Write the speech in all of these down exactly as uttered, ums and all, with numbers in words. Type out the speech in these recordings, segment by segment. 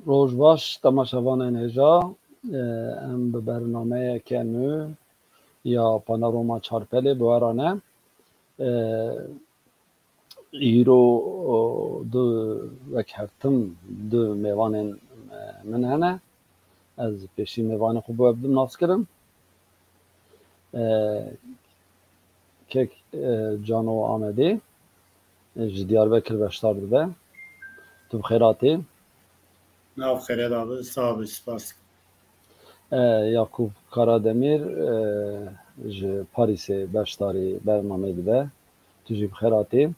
Roj baş, temaşevanên hêja. Em bi bernameyeke nû ya Panorama Çarpelê bi we re ne. Îro du, wek her tim, du mêvanên min hene. Ez pêşî mêvanê xwe bi we bidim naskirin. Kek Cano Amedê ji Diyarbekir beşdar dibe. Tu bi xêr hatî. Nav xêre de be, sağ be, spas. Yakub Karademir ji Parîsê beşdarî bernamê dibe. Tu jî bi xêr hatî.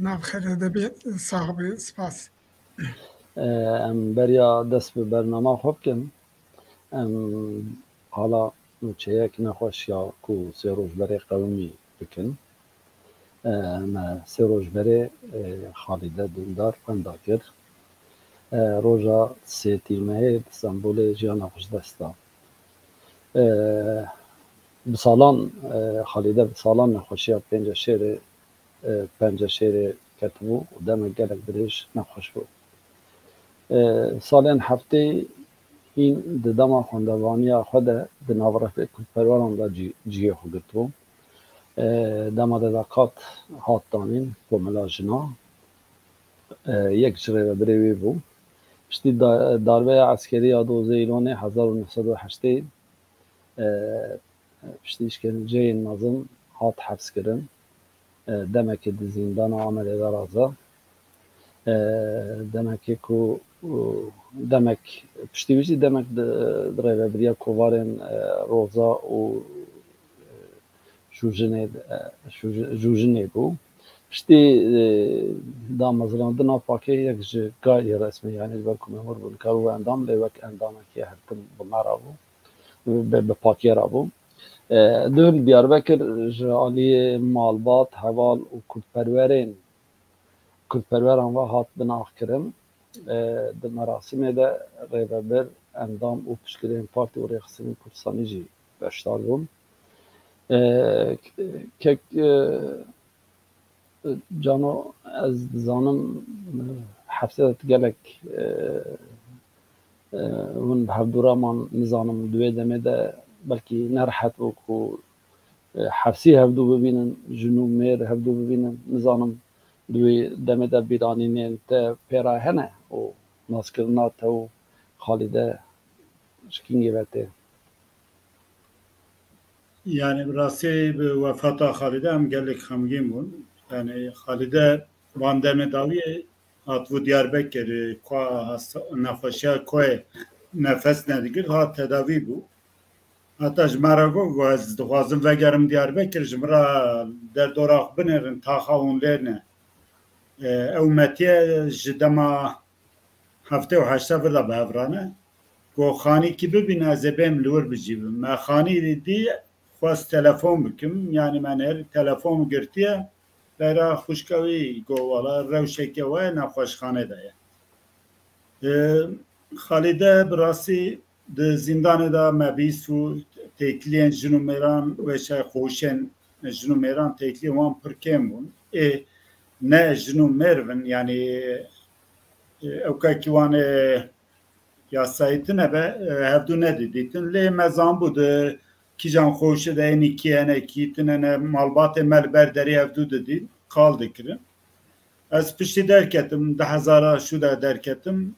Nav xêre de be, sağ be, spas. Em beriya dest bi bernama xwe bikin, em qala nûçeyek nexweşiya ku sê roj berê qewimî bikin. Me sê roj berê Xalîde Dundar wenda kir. Roja sêtî mehê di Stenbolê jiyana xwe ji dest da. Bi salan, Xalîde bi salan nexweşiya penceşêrê penceşêrê ketibû û demek gelek dirêj nexweş bû. Salên heftê hîn di dema xwendevaniya xwe de di nav refê kurdperweran de cî- cihê xwe girtibû. Dema de veqat hat danîn komela jina, yek ji rêvebirê wê bû. Piştî da- darbeya eskerî ya dozê Îlonê hezar û neh sed û heştê, piştî îşkenceyên mezin hat hepskirin. Demekê di zîndana Amedê de raza. Demekê ku demek piştî wî jî demek di rêvebiriya kovarên Roza û Jûjinê Jûjinê bû. Piştî damezrandina pakê yek ji gayî resmî, yanî ji ber ku memûr bû, nikar bû endam, lê wek endamekî her tim bi me re bû. Bi, bi pakê re bû. Duh li Diyarbekir ji aliyê malbat, heval û kurdperwerên, kurdperweran ve hat binaxkirin. Di merasîmê de rêvebir, endam û piştgirên Partî û Rêxistinên Kurdistanî jî beşdar bûn. Kek Cano, ez dizanim hepsê de tu gelek hûn bi hevdû re man, nizanim di wê demê de belkî ne rehet bû ku hepsî hevdû bibînin, jin û mêr hevdû bibînin, nizanim di wê demê de bîranînên te pê re hene û naskirina te û Xalîde ji kîngê ve tê. Yanî bi rastî bi wefata Xalîde em gelek xemgîn bûn. Yanî Xalîde van demê dawiyê hatibû Diyarbekir, ku hasta- nexweşiya koyê nefes nedigirt, hat tedawî bû. Heta ji me re got, got, ez dixwazim vegerim Diyarbekir, ji min re derdora xwe binêrin, taxa hûn lê ne. Ew metiye ji dema heftê û heşta vir de bi hev re ne. Got, xanîkî bibîne, ez ê bêm li wir bijîvim. Me xanî dî, xwest telefon bikim, yanî me nêr telefon girtiye, bera xwişka wî got, wala rewşeke we nexweşxane de ye. Xalîde bi rastî di zîndanê de me bîst û têkiliyên jin û mêran, weşay xweşên jin û mêran, têkiliyên wan pir kêm bûn. Ê ne jin û mêr bin, yanî ew kakî wan ê yasayî tune be, hevdû nedidîtin. Lê me zanbû di kîjan xweşê de ênî kî hene, kî tune ne, malbatê me li ber derê hevdû didîn, qal dikirin. Ez piştî derketim, di hezara şû de derketim.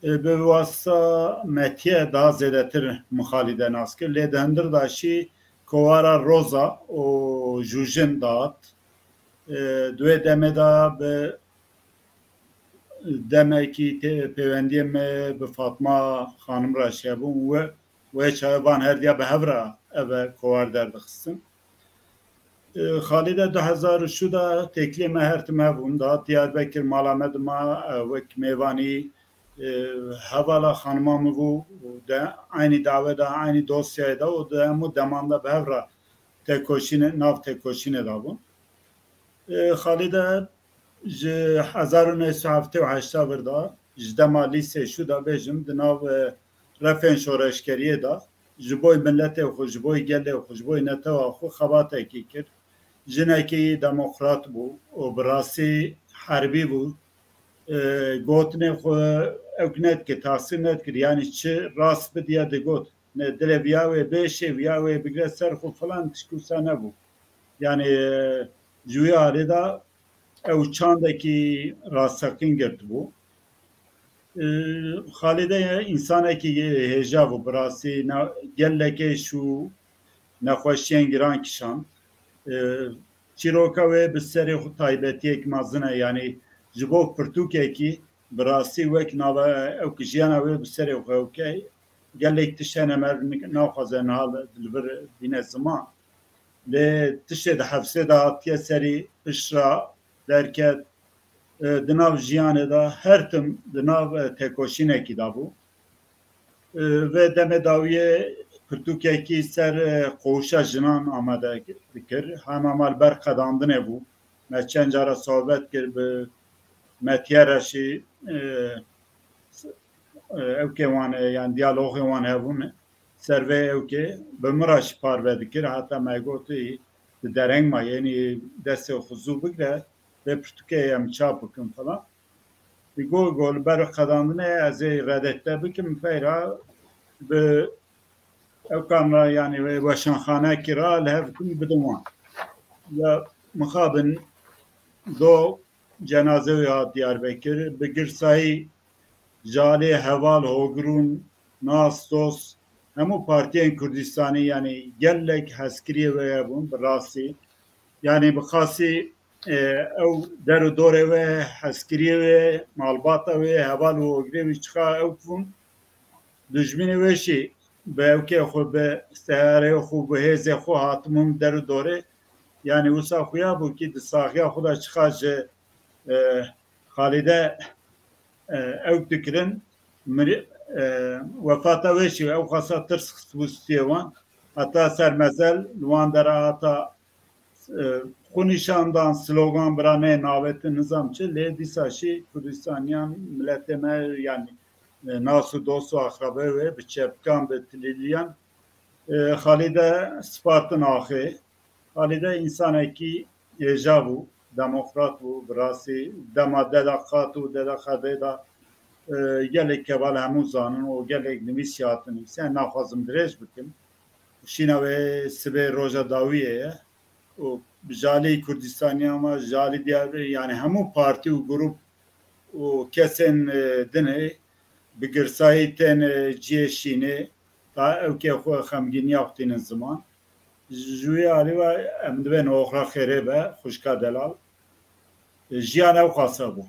Bi wasta metiye daha zêdetir min Xalîde nas kir. Lê di hundir de şî kovara Roza û Jûjin dihat. Di wê demê de bi demekî tê pêwendiyê me bi Fatma xanim re çêbûn. We, wê çaye van herdiya bi hev re ev e kovara derdixistin. Xalîde du hezar û şû de têkiliyê me her tim hebûn, dihat Diyarbekir, mala me dima wek mêvanî hevala xanima min bû û di eynî dawe de, eynî dosyayê de û di hemû deman de bi hev re têkoşînê, nav têkoşînê de bûn. Xalîde ji hezar û neh sed û heftê û heşt vir de, ji dema lîsê şû de bêjim, di nav refên şoreşgeriyê de ji bo miletê xwe, ji bo gelê xwe, ji bo netewa xwe xebatekî kir. Jinekî demokrat bû û bi rastî herbî bû. Gotinê xwe ewk nedikir, tasîr nedikir. Yanî çi rast bidiye digot. Ne dilê viya wê bêşê, viya wê bigire ser xwe filan tişt wisa nebû. Yanî, e, ji wî alî de ew çandekî rasteqîn girtibû. E, Xalîde însanekî hêja bû, bi rastî na-, gelekê şû nexweşiyên giran kişand. E, çîroka wê bi serê xwe taybetiyek mezin e, yanî ji bo pirtûkekî bi rastî wek nava ew ki jiyana wê bi serê xwe ew ke gelek tişt hene me naxwaze niha li vir bîne ziman. Lê tiştê di hefsê de hatiye serî pişt re derket, e, di nav jiyanê de her tim di nav, e, têkoşînekî de bû. E, vê demê dawiyê pirtûkekî ser, e, qowşa jinan amade dikir. Hema mal ber qedandinê bû. Me çend cara sohbet kir bi Metiye re jî, e, e, ewkê wan, e, yan diyalogê wan hebûn ser vê ewkê bi min re jî parve dikir. Heta me gotî di dereng ma yenî destê xwe zû bigre, vê pirtûkê em çap bikin falan. Di go go li ber qedandinê ez ê redekte bikim, peyra bi ewkan re, yanî wê weşanxanekî re li hev bikim bidin wan. Ya mixabin do cenaze wê hat Diyarbekir. Bi girsayî ji alî heval, hogirûn, nas, dost, hemû partiyên Kurdistanî, yanî gelek hezkiriyê wê hebûn bi rastî. Yanî bi xasî, e, ew der û dorê wê, hezkiriyê wê, malbata wê, heval û hogirê wî çiqa ew bûn. Dijminê wê jî bi ewkê xwe, bi seyareyê xwe, bi hêzê xwe hatibûn der û dorê. Yanî wisa xuya bû kî di saxiya xwe de çiqa ji, e, Xalîde, e, ewk dikirin. Mirî-, e, wefata wê jî ew xasa tirs xistibû stûyê wan. Heta ser mezel li wan dera hata, e, xwe nîşan dan, slogan bira neyê navê te nizam çi, lê dîsa jî Kurdistaniyan miletê me, yanî, e, nas û dost û axrabeyê wê bi çepikan, bi tilîliyan, e, Xalîde spartin axê. Xalîde însanekî hêja bû, demokrat bû, bi rastî dema Deda Qat û Deda Xedê de, e, gelek keval hemû zanin û gelek nivîs jî hatin nivîsîn. Naxwazim dirêj bikim. Şîna wê sibê roja dawiyê ye. Û ji alî Kurdistaniya me, ji alî Diyarbekir, yanî hemû partî û grup û kesên, e, dinê bi girsayî tên, e, cihê şînê, ta ewkê xwe xemgîniya xwe tînin ziman. Ji wî alî ve em dibên oxra xêrê be, xwişka delal. Jiyan ew qasa bû.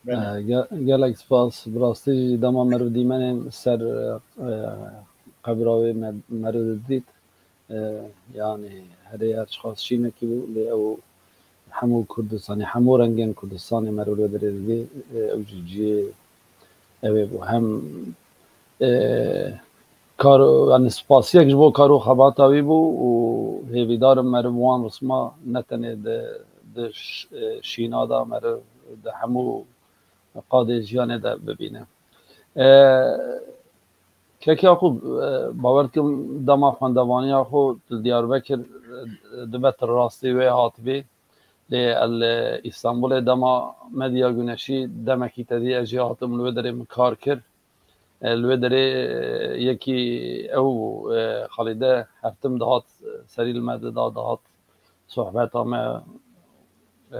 Belê. E, ge-, gelek spas. Bi rastî jî dema meriv dîmenên ser, e, qebra wê me-, meriv didît. E, yanî herê her çiqas şînekî bû, lê ew hemû Kurdistanê, hemû rengên Kurdistanê meriv li wê derê didî, e, ew jî cihê ew ê bû. Hem, e, kar, yanî spasiyek ji bo kar û xebata wî bû û hêvîdar im meriv wan risma ne tenê di, di ş-, e, şîna de meriv di hemû qadê jiyanê de bibîne. E, Kek Yaqûb, e, bawer dikim dema xwendevaniya xwe li Diyarbekir, e, dibe tu rastî wê hatibî. Lê el, e, Îstanbulê dema Medya Güneşî demekî te dî ez jî hatim li wê derê min kar kir. E, li wê derê, e, yekî ew, e, Xalîde her tim dihat, e, serî li me dida, dihat sohbeta me, e,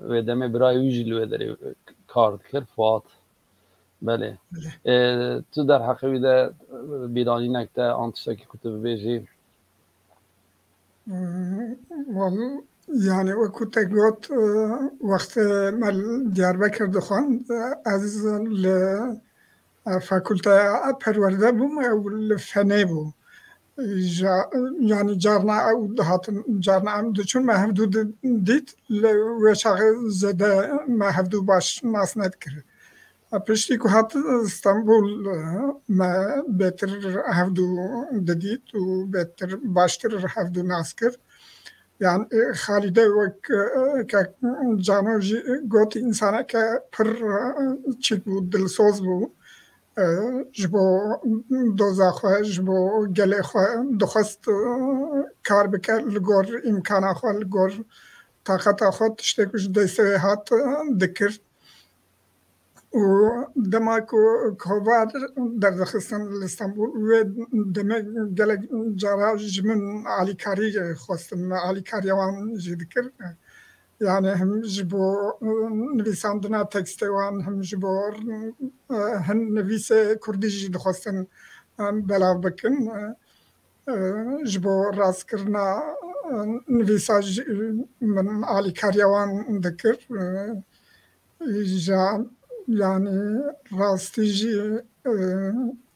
wê demê birayê wî jî li wê derê, e, kar dikir, Fuat. Belê. Belê. E, tu derheqê wî de, e, bîranînek te an tiştekî ku tu bibêjî? Hmm, wal-, yani wekî te got, e, wextê me li Diyarbekir dixwend, e, ez li, e, fakulteya perwerde bûm, ew li fenê bû. Ja-, yani carna ew dihatin, carna em diçûn, me hevdû di-, dît, li wê çaxê zêde me hevdû baş nas nedikir. Piştî ku hat Stenbul, me bêtir hevdû didît û bêtir, baştir hevdû nas kir. Yan, e, Xalîde wek, e, kek Cano jî got, însaneke pir, e, çîk bû, dilsoz bû. E, ji bo doza xwe, ji bo gelê xwe dixwest, e, kar bike, li gor îmkana xwe, li gor taqeta xwe, tiştê ku ji destê wê hat, e, dikir. Û dema ku kovar derdixistin li Stenbûl, wê demê gelek cara ji min alîkarî xwestin, me alîkariya wan jî dikir. Yani him ji bo nivîsandina tekstê wan, him ji bo hin nivîsê kurdî jî dixwestin belav bikin. Ji bo rastkirina nivîsa jî min alîkariya wan dikir. Îja, yani rastî jî, e,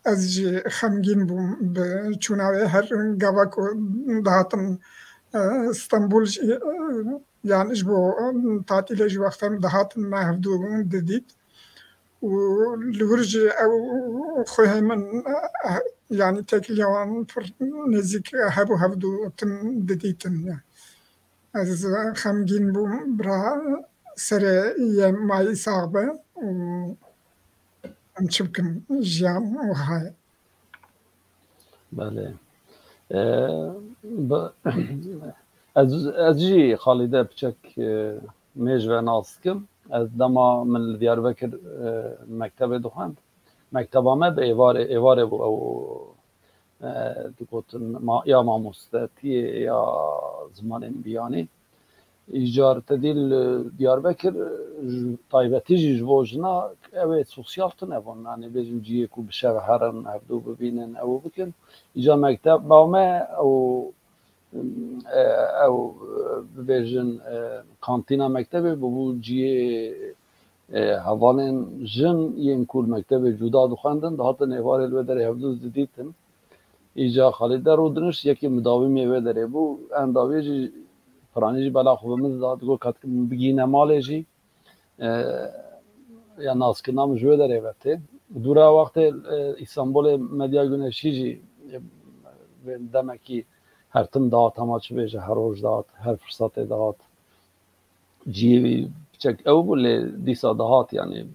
ez jî xemgîn bûm bi çûna wê. Her gava ku dihatim, e, Stenbûl jî, e, yani ji bo tatîlê jî wextem dihatin me hevdû didît. Û li wir jî ew xwehê min, e, yani têkiliya wan pir nêzîk hebû, hevdû tim didîtin. Ez xemgîn bûm, bira serê yê mayî sax be û em çi bikin, jiyan wiha ye. Belê. Ee, bi-, ez, ez jî Xalîde piçek, e, mêj ve nas dikim. Ez dema min li Diyarbekir, e, mektebê dixwend. Mekteba me bi êvarê, êvarê bû ew, e, digotin ma-, ya mamostetiyê ya zimanên biyanî. Îcar te dî li Diyarbekir, ji taybetî jî ji bo jina ew ê sosyal tune bûn. Yanî bêjin cihê ku bi şev herin, hevdû bibînin, ew bikin. Îcar mekteba me ew, e, ew, e, bibêjin, e, kantîna mektebê bûbû cihê, e, hevalên jin yên ku li mektebê cuda dixwendin, dihatin êvarê li wê derê hevdû didîtin. Îca Xalîde rûdinişt, yekî midawîmê wê derê bû. Em dawiyê jî piranî jî bela xwe bi min da, digot, ka dikim bigihîne malê jî, e, ya naskirina min ji wê derê ve tê. Dûra wextê, e, Îstanbulê Medya Güneşî jî, e, demekî her tim dihat, hema çi bêje, her roj dihat, her firsatê dihat. Cihê wî piçek ew bû, lê dîsa dihat, yanî,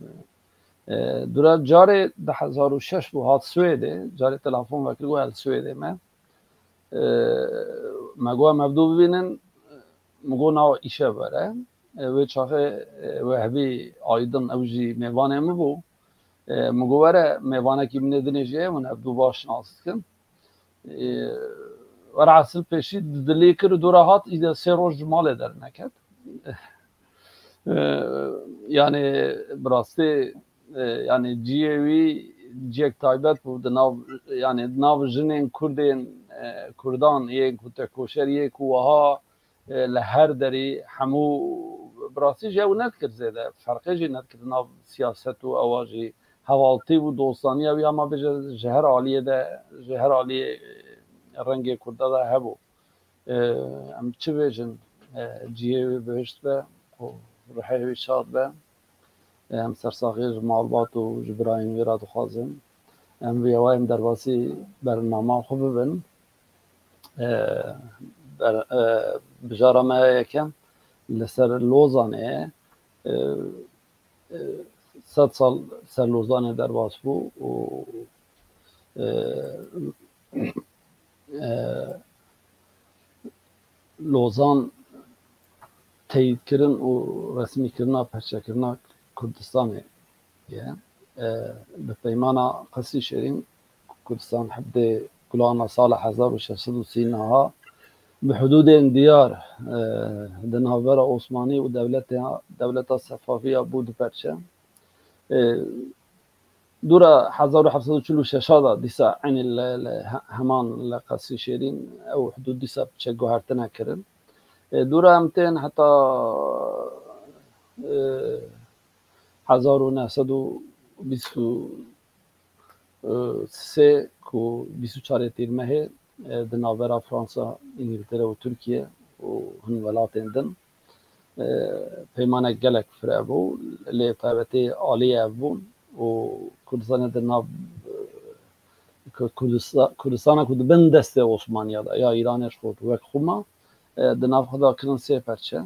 e, dûra carê du hezar û şeş bû, hat Swêdê, carê telefon vekir, got, "Ez li Swêdê me." E, me got, "Em hevdû bibînin." Min got, "Nawa îşe bere." E, wê çaxê, e, Wehbî Aydin, ew jî mêvanê min bû. E, min got, "Were mêvanekî min ê dinê jî heye, hûn hevdû baş nas dikin." E, were esil pêşî di dilê kir û dûra hat, îde sê roj ji malê derneket. E, yani bi rastî, e, yani cihê wî cihek taybet bû di nav, yani di nav jinên Kurdên, e, Kurdan yên ku tekoşer yê ku wiha, e, li her derî hemû, bi rastî jî ew nedikir zêde, ferqê jî nedikir di nav siyaset û ewa jî hevaltî bû, dostaniya wî, hema bêje ji her aliyê de, ji her aliyê, e, rengê Kurda de hebû. E, em çi bêjin, e, cihê wî bihişt be û ruhê wî şad be. Em sersaxiyê ji malbat û ji birayên wê re dixwazin. Em vêwa em derbasî bernama xwe bibin. E, ber-, e, bijara me yekem li ser Lozanê, e, e, sed sal ser Lozanê derbas bû û, e, e, Lozan teyîdkirin û resmîkirina perçekirina Kurdistanê ye. E, bi peymana Qesrî Şêrîn Kurdistan hebdê Gulana sala hezar û şeş sed û sî niha bi hudûdên diyar, e, di navbera Osmanî û dewleta, dewleta Sefaviya bû du perçe. E, Dûra hezar û heft sed û çil û şeş de dîsa eynî li, li he-, heman li Qesrî Şêrîn ew hudûd dîsa çek guhertine kirin. E, dûra em tên heta, e, hezar û neh sed û bîst û sê ku bîst û çarê Tîrmehê, e, di navbera Fransa, Îngiltere û Tirkiye û hin welatên din, e, peymanek gelek fireh bû, lê taybetî aliyê ev bûn û Kurdistanê di nav, e, Ku-, Kurdista-, Kurdistana ku di bin destê Osmaniya de ya Îranê ji xwe wek xwe ma, e, di nav xwe de kirin sê perçe.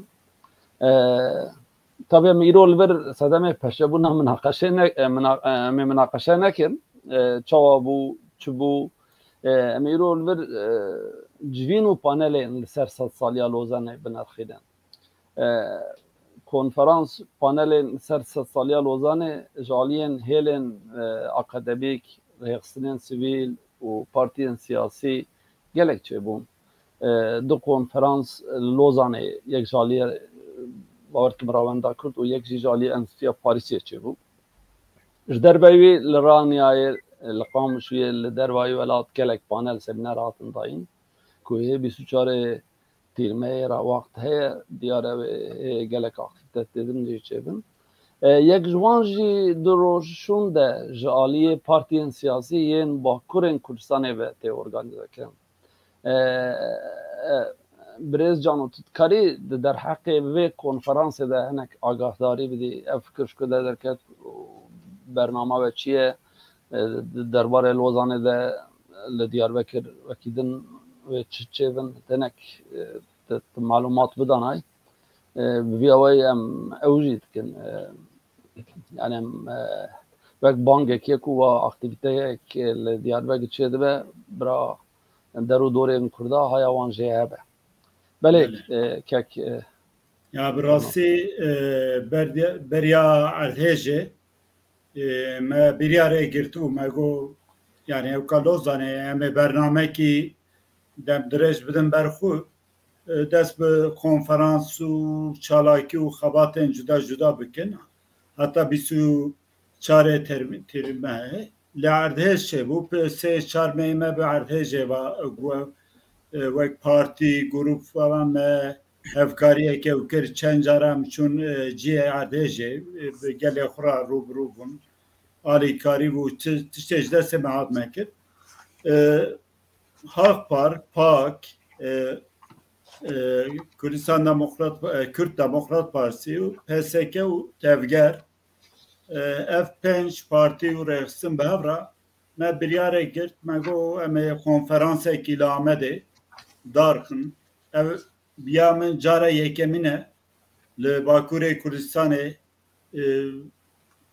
E, Tabii em îro li vir sedemê perçebûna minaqeşê ne-, e, mina-, e, em ê minaqeşe nekin. E, çawa bû, çi bû? E, em îro li vir, e, civîn û panelên li ser sedsaliya Lozanê binirxînin. E, konferans, panelên ser sedsaliya Lozanê ji aliyên hêlên, e, akademîk, rêxistinên sivîl û partiyên siyasî gelek çêbûn. E, du konferans li Lozanê, yek ji aliyê, e, Bawerkim Rawenda Kurd û yek jî ji aliyê Enstitûya Parîsê çêbû. Ji derveyî wî li Ranyayê, li Qamişloyê, li dervayî welat gelek panel, semîner hatin dayîn ku hê bîst û çarê Tîrmehê re wext heye, diyar e wê hê gelek aktîvîte tê din jî çêbin. E, yek ji wan jî di rojşûn de ji aliyê partiyên siyasî yên Bakurên Kurdistanê ve tê organîzekirin. E, e, Birêz Cano, tu dikarî di derheqê vê konferansê de hinek agahdarî bidî? Ev fikir ji ku de derket û bernama we çi ye? E, di derbarê Lozanê de li Diyarbekir wekî din wê çi çêbin? Hinek, e, tu, tu malumat bidanay. E, bi vî awayî em ew jî dikin. E, yani em, e, wek bangekê ku wa aktîvîteyek li Diyarbekir çêdibe, bira der û dorên Kurda haya wan jê hebe. Belê, Belê. e, kek, e, Ya bi rastî, e, berdiya-, beriya erdhêjê, e, me biryarê girtibû, me got, yani ewka Lozanê em ê bernamekî demdirêj bidin ber xwe, e, dest bi konferans û çalakî û xebatên cuda cuda bikin. Heta bîst û çarê term-, tîrmehê. Li erdhêj çêbû, pi-, sê çar mehî me bi erdhêjê ve gu-, e, wek partî, grûp falan me hevkariyeke ew kir. Çend cara em çûn, e, cihê erdhêjê, e, bi gelê xwe re rû bi rû bûn. Alîkarî bû, ti-, tiştê ji destê me hat nekir. E, Haq Par, pak, e, e, Kurdistan Demokrat, e, Kürt Demokrat Partisi û P S K û Tevger, e, ev pênc partî û rêxistin bi hev re me biryarê girt, me got em ê konferansekî li Amedê darxin. Ev biya min cara yekemîn e li Bakurê Kurdistanê, e,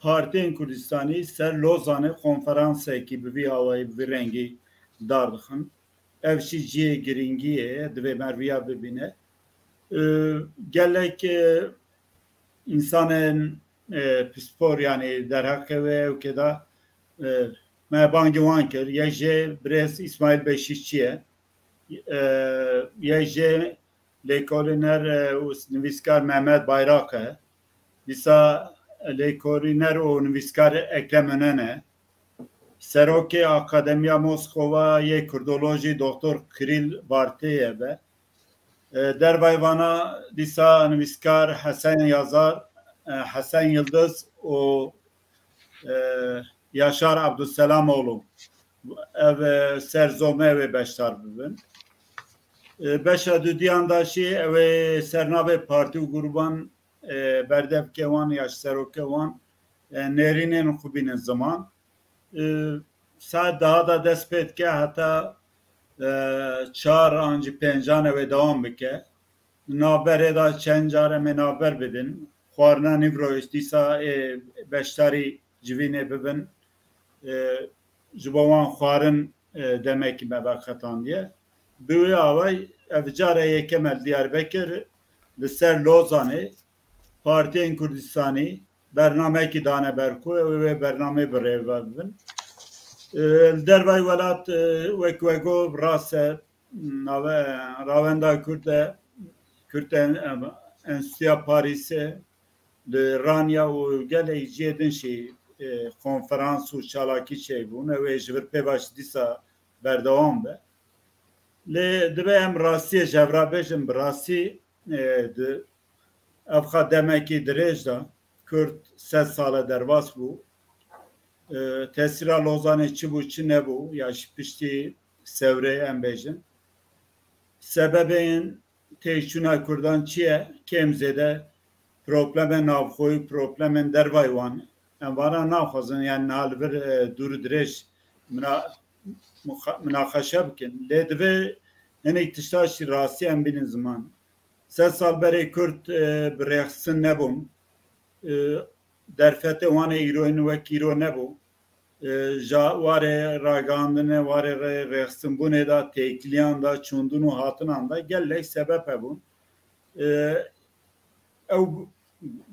partiyên Kurdistanî ser Lozanê konferansekî bi vî awayî, bi vî rengî dardixin. Ev jî cihê girîngiyê ye, divê merviya bibîne. E, gelek, e, însanên, e, pispor, yani derheqê wê ewkê de, e, me bangî wan kir. Yek jê birêz Îsmaîl Beşîkçî ye. E, yek jê lêkolîner, e, û nivîskar Mehmet Bayrak e. Dîsa lêkolîner û nivîskar Ekrem Önen e. Serokê Akademiya Moskova yê Kurdolojî Doktor Kirîl Bartê ye be. E, dervayî vana dîsa nivîskar Hesen Yazar, e, Hesen Yildiz û, e, Yaşar Abduselamoğlu. Ev, e, serzomê wê beşdar bibin. E, beşa dudiyan da jî ew ê ser navê partî û grûban, e, berdevkê wan ya ji serokê wan, e, nêrînên xwe bînin ziman. E, saet daha da dest pê dike heta, e, çar an jî pêncan ew ê dewam bike. Navberê de çend car em ê navber bidin. Xwarina nîvro dîsa ê beşdarî civînê bibin. E, ji bo wan xwarin, e, demekî me veqetandiye. Bi wê awayî ev cara yekem e li Diyarbekir li ser Lozanê partiyên Kurdistanî bernamekî dane ber ku ew ê wê bernameyê bi rê ve bibin. E, li dervayî welat, e, wek we got rast e, nave, rawenda Kurd e, Kurd en-, em, Enstitûya Parîsê, li Ranya û gelek cihê din jî, e, konferans û çalakî çêbûn. Ew ê ji vir pê ve jî dîsa berdewam be. Lê divê em rastiyê ji hev re bêjin, bi rastî, e, di, ev xwe demekî dirêj de Kurd sed sal e derbas bû. E, tesîra Lozanê çi bû, çi nebû, ya ji piştî sewrê em bêjin. Sebebên têkçûna Kurdan çi ye? Kêm zêde problemên navxweyî, problemên dervayî wan. Em vana naxwazin, yani niha li vir, e, dûr û dirêj mina-, muxa-, minaqeşe bikin. Lê divê hinek tişta jî rastî em bînin ziman. Sed sal berê Kurd, e, bi rêxistin nebûn. E, derfetê wan ê îroyîn wek îro nebû. E, ja warê ragihandinê, warê rê-, rêxistinbûnê de, têkiliyan de, çûndin û hatinan de gelek sebep hebûn. E, ew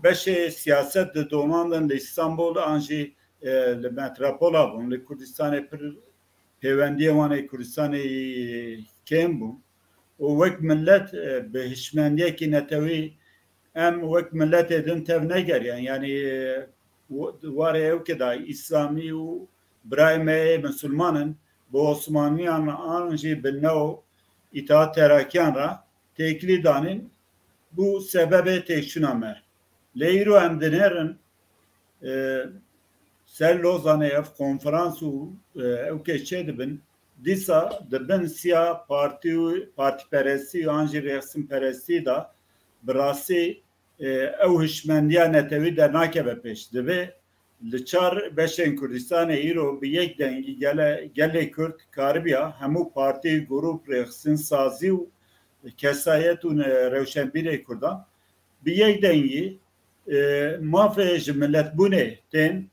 beşê siyaset didomandin li Îstanbul an jî, e, li metropola bûn, li Kurdistanê pir pêwendiyê wan ê Kurdistanê kêm bû û wek millet, e, bi hişmendiyekî netewî em wek miletê din tev negeriyan. Yanî, e, w-, warê ew ke da Îslamî û birayê me yê Misilman in bi Osmaniyan an jî bi Neo Îtihat Terakiyan re têkilî danîn, bû sebebê têkçûna me. Lê îro em dinêrin, e, ser Lozanê ev konferans û, e, ew ke çêdibin, dîsa di bin siya partî û partîperestî û an jî rêxistinperestî de bi rastî, e, ew hişmendiya netewî dernakeve pêş. Divê li çar beşên Kurdistanê îro bi yek dengî gele-, gelê Kurd karibiya hemû partî, grûp, rêxistin, sazî û kesayet û ne-, rewşenbîrê Kurdan bi yek dengî, e, mafê ji miletbûnê tên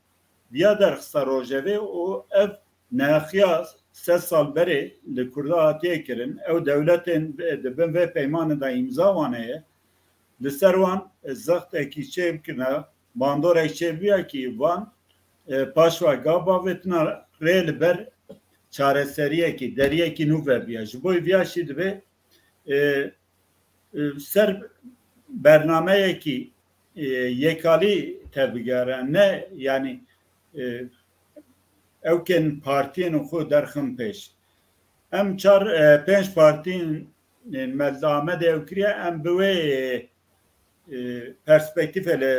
viya derxista rojevê û ev neaxiya sed sal berê li Kurda hatiye kirin. Ew dewletên di bin vê peymanê de îmza wan heye. Li ser wan, e, zextekî çê bikirine, bandorek çê biya kî van, e, paşva gav bavêtina rê li ber çareseriyekî, deriyekî nû vebiya. Ji bo viya jî divê, e, e, ser bernameyekî, e, yekalî tevbigere, ne, yanî, e, ew kên partiyên xwe derxin pêş. Em çar, e, pênc partiyên, e, me li Amedê ew kiriye, em bi wê, e, perspektîfê li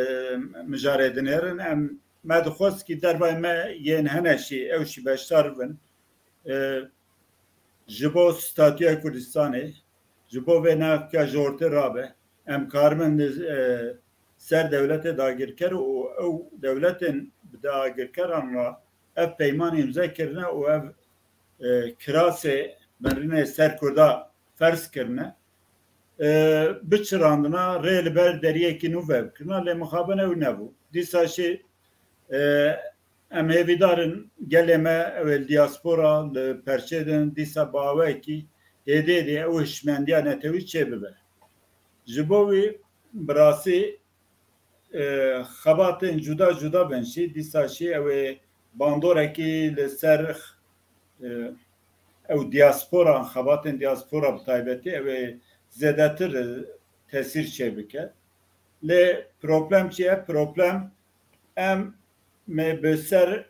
mijarê dinêrin. Em, me dixwest kî dervayê me yên hene jî ew jî beşdar bin. E, ji bo statûya Kurdistanê, ji bo vê neaxiya jortê rabe, em karibin li, e, ser dewletê dagirker û ew dewletên bi dagirkeran re ev peyman îmze kirine û ev, e, kirasê binrînê ser Kurda ferz kirine, e, biçirandina rê li ber deriyekî nû vebikirina, lê mixabin ew nebû. Dîsa jî, e, em hêvîdar in gelê me ew ê li diaspora li perçê din dîsa bi awayekî êdî êdî ew hişmendiya netewî çêbibe. Ji bo wî bi rastî, e, xebatên cuda cuda bin jî, dîsa jî ew ê bandorekî li ser, e, ew diasporan, xebatên diaspora bi taybetî ew ê zêdetir, e, tesîr çêbike. Lê problem çi ye? Problem em ê bi ser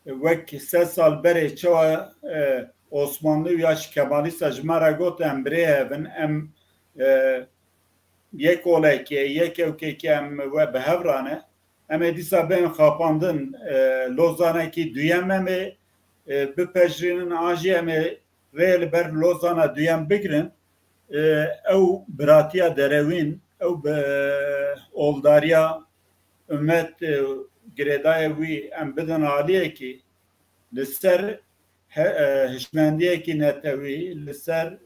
wek sed sal berê çawa, e, Osmanlî û ya jî Kemalîsta ji me re got, em bi rê hev in, em, e, yek olekê, yek ewkekê em we bi hev re ne. Em ê dîsa bên xapandin, e, Lozanekî duyem em ê, e, bipejirînin, an jî em ê rê li ber Lozana duyem bigirin. E, ew biratiya derewîn, ew bi oldariya umet, e, girêdayê wî em bidin aliyekî li ser he-, e, hişmendiyekî netewî, li ser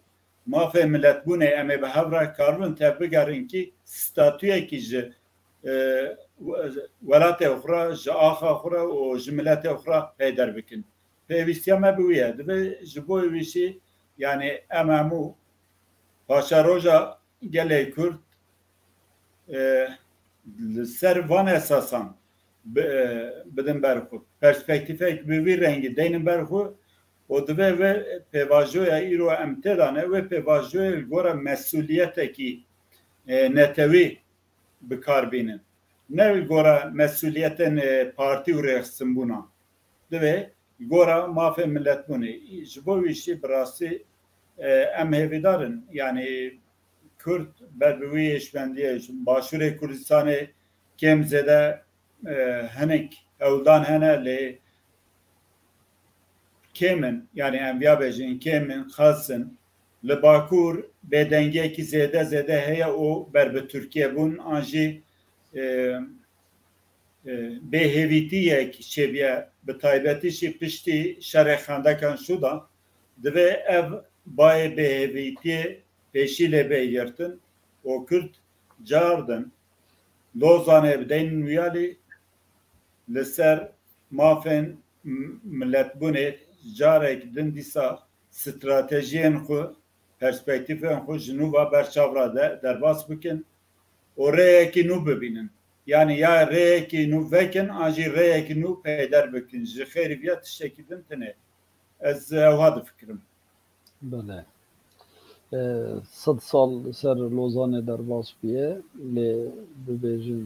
mafê miletbûnê em ê bi hev re karibin tevbigerin kî statuyekî ji, e, we-, welatê xwe re, ji axa xwe re û ji miletê xwe re peyder bikin. Pêwîstiya me bi wî ye. Divê ji bo wî jî, yanî em hemû paşeroja gelê Kurd, e, li ser van esasan bi-, e, bidin ber xwe. Perspektîfek bi vî rengî deynin ber xwe û divê vê pêvajoya îro em tê de ne, wê pêvajoyê li gora mesûliyetekî, e, netewî bi kar bînin. Ne li gora mesûliyetên, e, partî û rêxistinbûna. Divê gora mafê miletbûnê. Ji bo wî jî bi rastî, e, em hêvîdar in. Yanî Kurd ber bi wî hişmendiyê, ji Başûrê Kurdistanê kêm zêde, e, hinek hewldan hene, lê kêm in. Yanî em viya bêjin, kêm in, xas in. Li Bakur bêdengiyekî zêde zêde heye û ber bi Tirkiye bûn an jî, e, e, bêhêvîtiyek çêbûye, bi taybetî jî piştî şerê xendekan şû de, divê ev bayê bêhêvîtiyê pêşî lê bê girtin û Kurd car din Lozanê bideynin wiyalî, li ser mafên m-, miletbûnê carek din dîsa stratejiyên xwe, perspektîfên xwe ji nû ve ber çav re de-, derbas bikin û rêyekî nû bibînin. Yanî ya rêyekî nû vekin an jî rêyekî nû peyder bikin. Ji xêrî viya tiştekî din tine. Ez ew ha difikirim. Belê. E, sed sal li ser Lozanê derbas bûye, lê bibêjin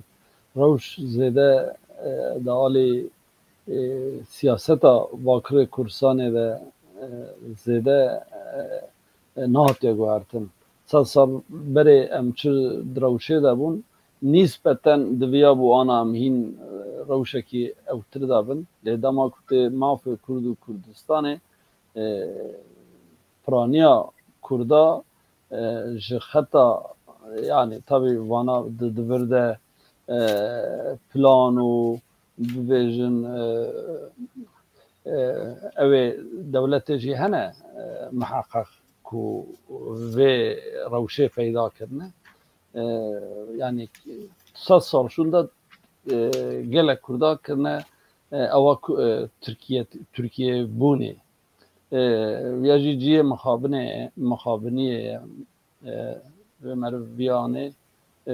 rewş zêde, e, di alî, e, siyaseta Bakirê Kurdistanê de, e, zêde, e, e, nehatiye guhertin. Sed sal berê em çi di rewşê de bûn, nîsbeten diviyabû ana em hîn, e, rewşekî ewtir de bin. Lê dema ku tê mafê Kurd û Kurdistanê, e, piraniya Kurda, e, ji xeta, yanî tabî vana di, di vir de, e, plan û bibêjin, e, e, ew ê dewletê jî hene, e, miheqeq ku vê rewşê peyda kirine. E, yanî sed sal şûnde, e, gelek Kurda kirine, e, ewa ku, e, Tirkiye, Tirkiye bûnê. E, ya jî cihê mixabinê, mixabiniyê ye. E, vê meriv viyanê, e,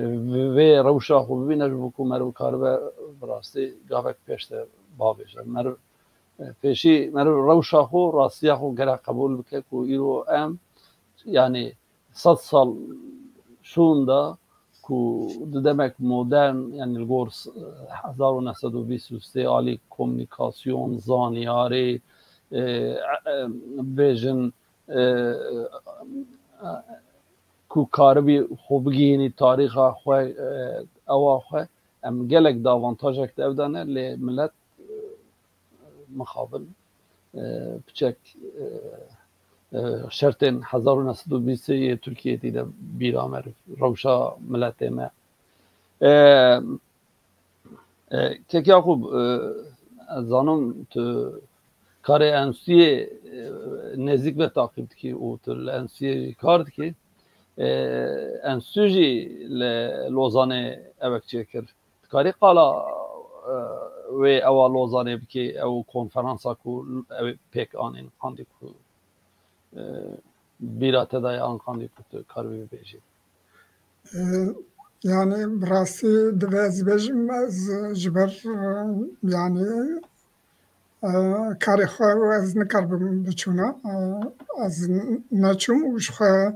vê rewşa xwe bibîne ji bo ku meriv karibe bi rastî gavek pêş de bavêje. Meriv, e, pêşî meriv rewşa xwe, rastiya xwe gerek qebûl bike ku îro em, yanî sed sal şûn de ku di demek modern, yanî li gor s-, hezar û neh sed û bîst û sê alî komunîkasyon, zanyarî, e, e, bêjin, e, e, ku karibî xwe bigihînî tarîxa xwe, e, ewa xwe, em gelek di avantajek de ev de ne, lê milet, e, mixabin, e, piçek, e, e, şertên hezar û neh sed û bîst yê Tirkiyeyê tî de bîra me re, rewşa miletê me. E, e, Kek Yakûb, e, ez zanim tu karê enstituyê, e, nêzîk ve taqîb dikî û tu li enstituyê jî kar dikî. E, enstitû jî li Lozanê evek çêkir. Dikarî qala, e, wê ewa Lozanê bikî, ew konferansa ku ew ê pêk anîn, qandî ku, e, bîra te daye an qandî ku tu karibî bibêjî? E, yanî bi rastî divê ez bêjim, ez ji ber, e, yanî, e, karê xwe ez nikaribim biçûna. E, ez neçûm û ji xwe,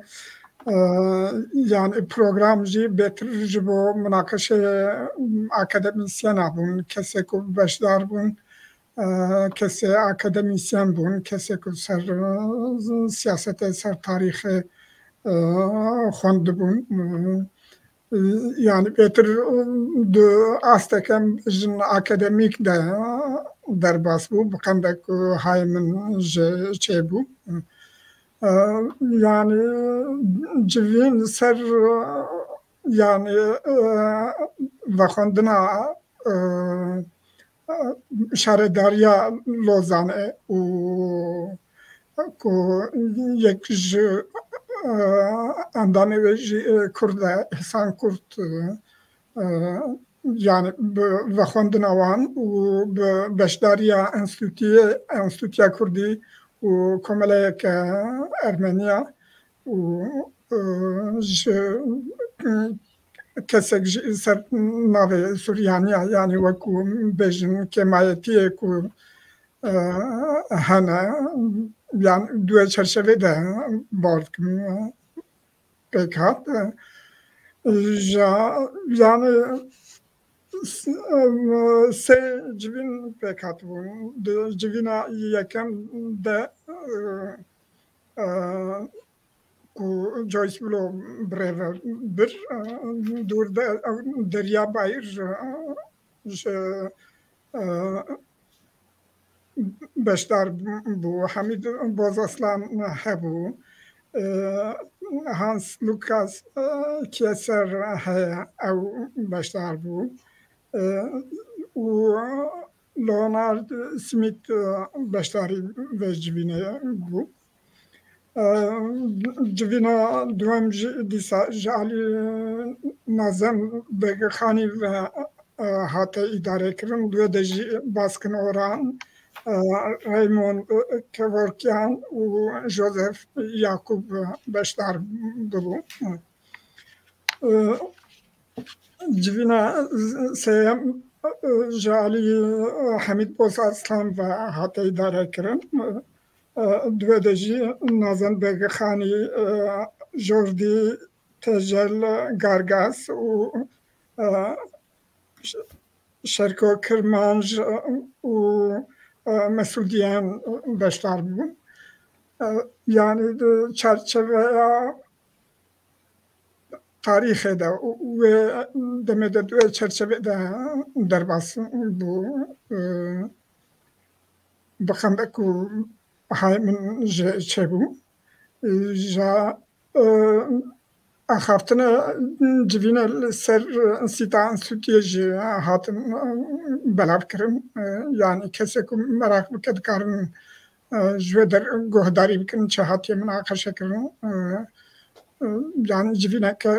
e, yanî program jî bêtir ji bo minaqeşeyê akademîsyena bûn, kesê ku beşdar bûn, e, kesê akademîsyen bûn, kesê ku ser, e, siyasetê, ser tarîxê, e, xwendibûn. E, yanî bêtir, e, di asteke jin akademîk de derbas bû, bi qendek ku hay min jê çêbû. E, yanî civîn ser, e, yanî, e, vexwendina, e, şaredariya Lozanê û ku yek ji, e, endamê wê jî, e, Kurd e, Îhsan Kurt, e, yanî bi vexwendina wan û bi beşdariya enstîtuyê, Enstîtuya Kurdî û komeleyeke Ermeniya û, e, ji, kesek ji ser navê Suryaniya, yanî wekû bêjin kêmayetiyê ku, e, hene, yan di wê çerçevê de bar dikim, pêk hat. E, ja, yanî s-, e, sê civîn pêk hatibûn. Di civîna yekem de, e, e, ku Joyce Bilo birêve bir, e, dûr de, e, Derya Bayir, e, ji, e, beşdar bû, Hamid Bozaslan hebû, e, Hans Lukas, e, Kieser heye, ew beşdar bû. E, û Leonard Smith, e, beşdarî vê civînê bû. E, civîna duwem jî dîsa ji alî Nazem Begixanî ve, e, hate îdarekirin. Li wê de jî Baskin Oran, e, Raymond Kevorkian û Joseph Yakub beşdar bûbû. E, Civîna sêyem ji alî Hemîd Bozarslan ve hate îdare kirin. Di wê de jî Nazen Begixanî, Jordî Tejel Gargas û Şerko Kirmanc û Mesûdiyen beşdar bûn. Yanî di çarçeveya tarîxê de û wê demê de di wê çerçevê de derbas bû, bi xembe ku hay min jê çêbû. Ja axaftina civîna li ser Însîta Enstîtuyê jî hatin belav kirin. Yanî kesê ku meraq bike dikarin ji wê der guhdarî bikin çi hatiye minaqeşe kirin. Yanî civîneke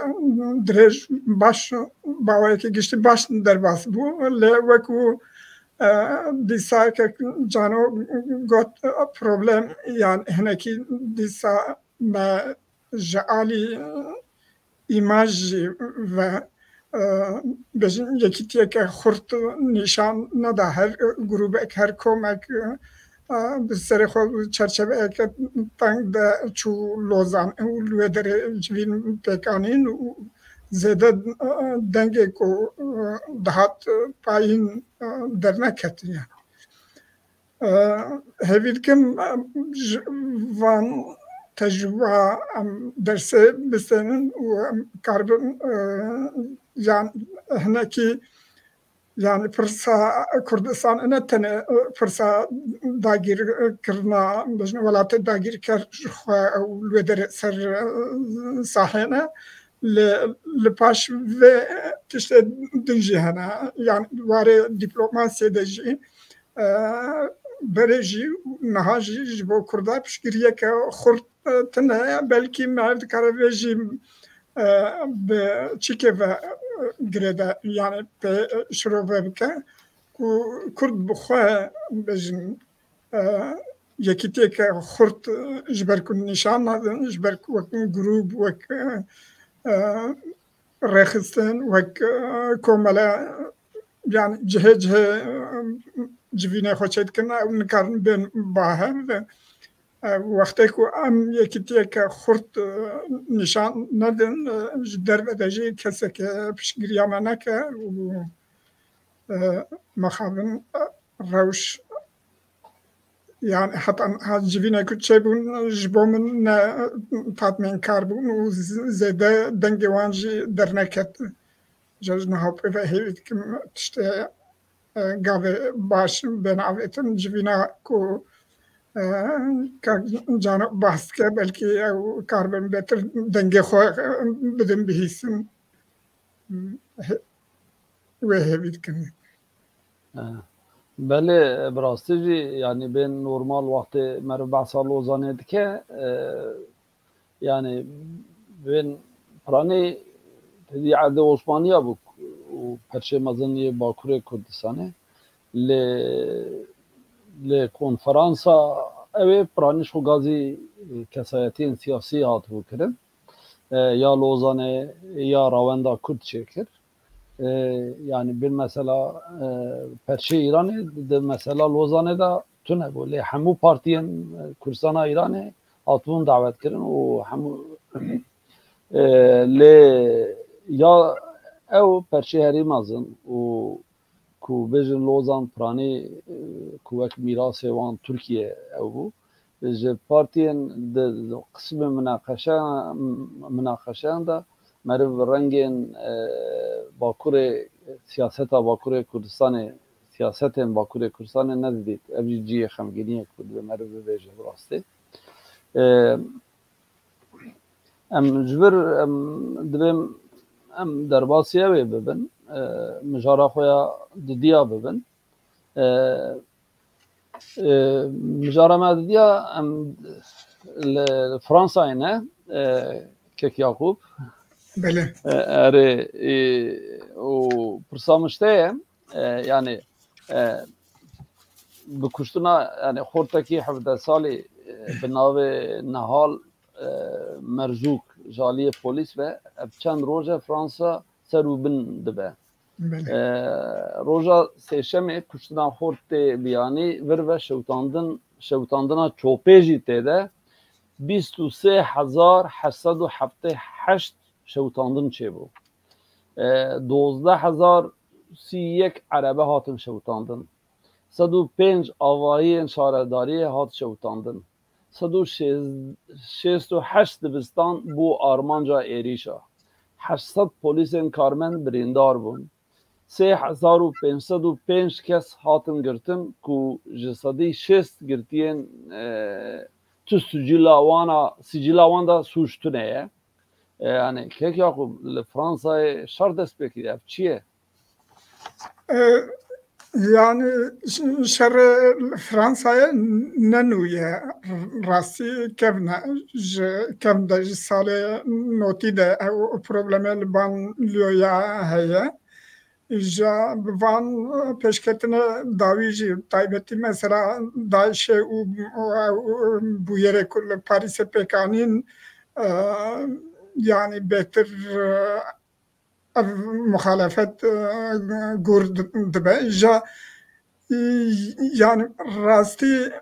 dirêj baş, baweyeke giştî baş derbas bû. Lê wekû dîsa kek Cano got, problem yan hinekî dîsa me ji alî îmaj jî ve, bêjin yekîtiyeke xurt nîşan neda. Her grûbek, her komek bi serê xwe çerçeveyeke teng de çû Lozan û li wê derê civîn pêkanîn û zêde dengê ku dihat payîn derneket. Yanî hêvî dikim ji van tecrûba em dersê bistênin û em karibin yan hinekî, yanî pirsa Kurdistan ne tenê pirsa dagîrkirina, bêjin welatê dagîrker ji xwe ew li wê derê ser sahê ne. Li, li paş vê tiştê din jî hene. Yanî warê dîplomasiyê de jî, e, berê jî niha jî ji bo Kurda piştgiriyeke xurt, e, tune ye. Belkî me ev dikare vê jî, e, bi çîkê ve, e, girêde, yanî pê, e, şirove bike ku Kurd bi xwe bêjin, e, yekîtiyeke xurt, e, ji ber ku nîşan nadin, ji ber ku wek grûb, wek, e, e, rêxistin, wek, e, komele, yanî cihê cihê, e, civînê xwe çêdikin, ew nikarin bên ba hev. E, wextê ku em yekîtiyeke xurt, e, nîşan nedin, e, ji derve de jî keseke piştgiriya me neke û, e, mixabin, e, rewş, yanî heta niha civînek ku çêbûn ji bo min ne tatmînkar bûn û z-, zêde dengê wan jî derneket. Ji, ji niha pê ve hêvî dikim tiştê, e, gavê baş bên avêtin. Civîna ku, e, kak Cano behs dike, belkî ew karibin bêtir dengê xwe, e, bidin bihîsin. He-, wê hêvî dikim. Eh, belê, bi rastî jî, yanî bên normal wextê meriv behsa Lozanê dike, eh, yanî bên piranî tedî erdê Osmaniya bû û perçê mezin yê Bakurê Kurdistanê. Lê, lê konferansa ew ê piranî ji xwe gazî kesayetiyên siyasî hatibû kirin. E, ya Lozanê ya rawenda Kurd çêkir. E, yanî bir mesela, e, perçê Îranê di mesela Lozanê de tune bû. Lê hemû partiyên, e, Kurdistana Îranê hatibûn dawet kirin û hemû, e, lê ya ew perçê herî mezin û ku bêjin Lozan piranî, e, ku wek mîrasê wan Tirkiye ew bû. Ji partiyên di qismê minaqeşe-, minaqeşeyan de meriv rengên, e, Bakurê, siyaseta Bakurê Kurdistanê, siyasetên Bakurê Kurdistanê nedidît. Ev jî cihê xemgîniyek bû, divê meriv bibêje bi rastî. E, Em ji vir, em divê em derbasî ew ê bibin, e, mijara xwe ya didiya bibin. E, e, mijara me didiya em li, li Fransayê ne, e, Kek Yakûb. Belê. E, erê, e, û pirsa min ji te ye, e, yanî, e, bi kuştina, yanî xortekî hevdeh salî, e, bi navê Nehal, e, Merzûk ji aliyê polîs ve, ev çend roj e Fransa ser û bin dibe. Belê. E, roja sêşemê kuştina xort tê biyanî, vir ve şewtandin, şewtandina çopê jî tê de bîst û sê hezar heşt sed û heftê heşt şewtandin çêbû. E, dozdeh hezar sî yek erebe hatin şewtandin. Sed û pênc avahiyên şaredariyê hat şewtandin. Sed û şêst û heşt dibistan bû armanca êrîşa. Heşt sed polîsên karmend birîndar bûn. Sê hezar û pênc sed û pênc kes hatin girtin ku ji sedî şêst girtiyên, e, tu sicila wana, sicila wan de sûc tune ye. E, yani, Kek Yakup, li Fransayê şer dest pê kiriye. Ev çi ye? E, yani, ş-, şerê li Fransayê ne nû ye. Rastî kevn e. Ji kevn de, ji salê notî de ew probleme li banlîyoya heye. Îja bi van, e, pêşketine dawî jî, taybetî mesela DAIŞê û, û, û bûyerê ku li Parîsê pêk anîn, e, yanî bêtir, e, ev muxalefet, e, gor di-, dibe. Îja, e, yanî rastî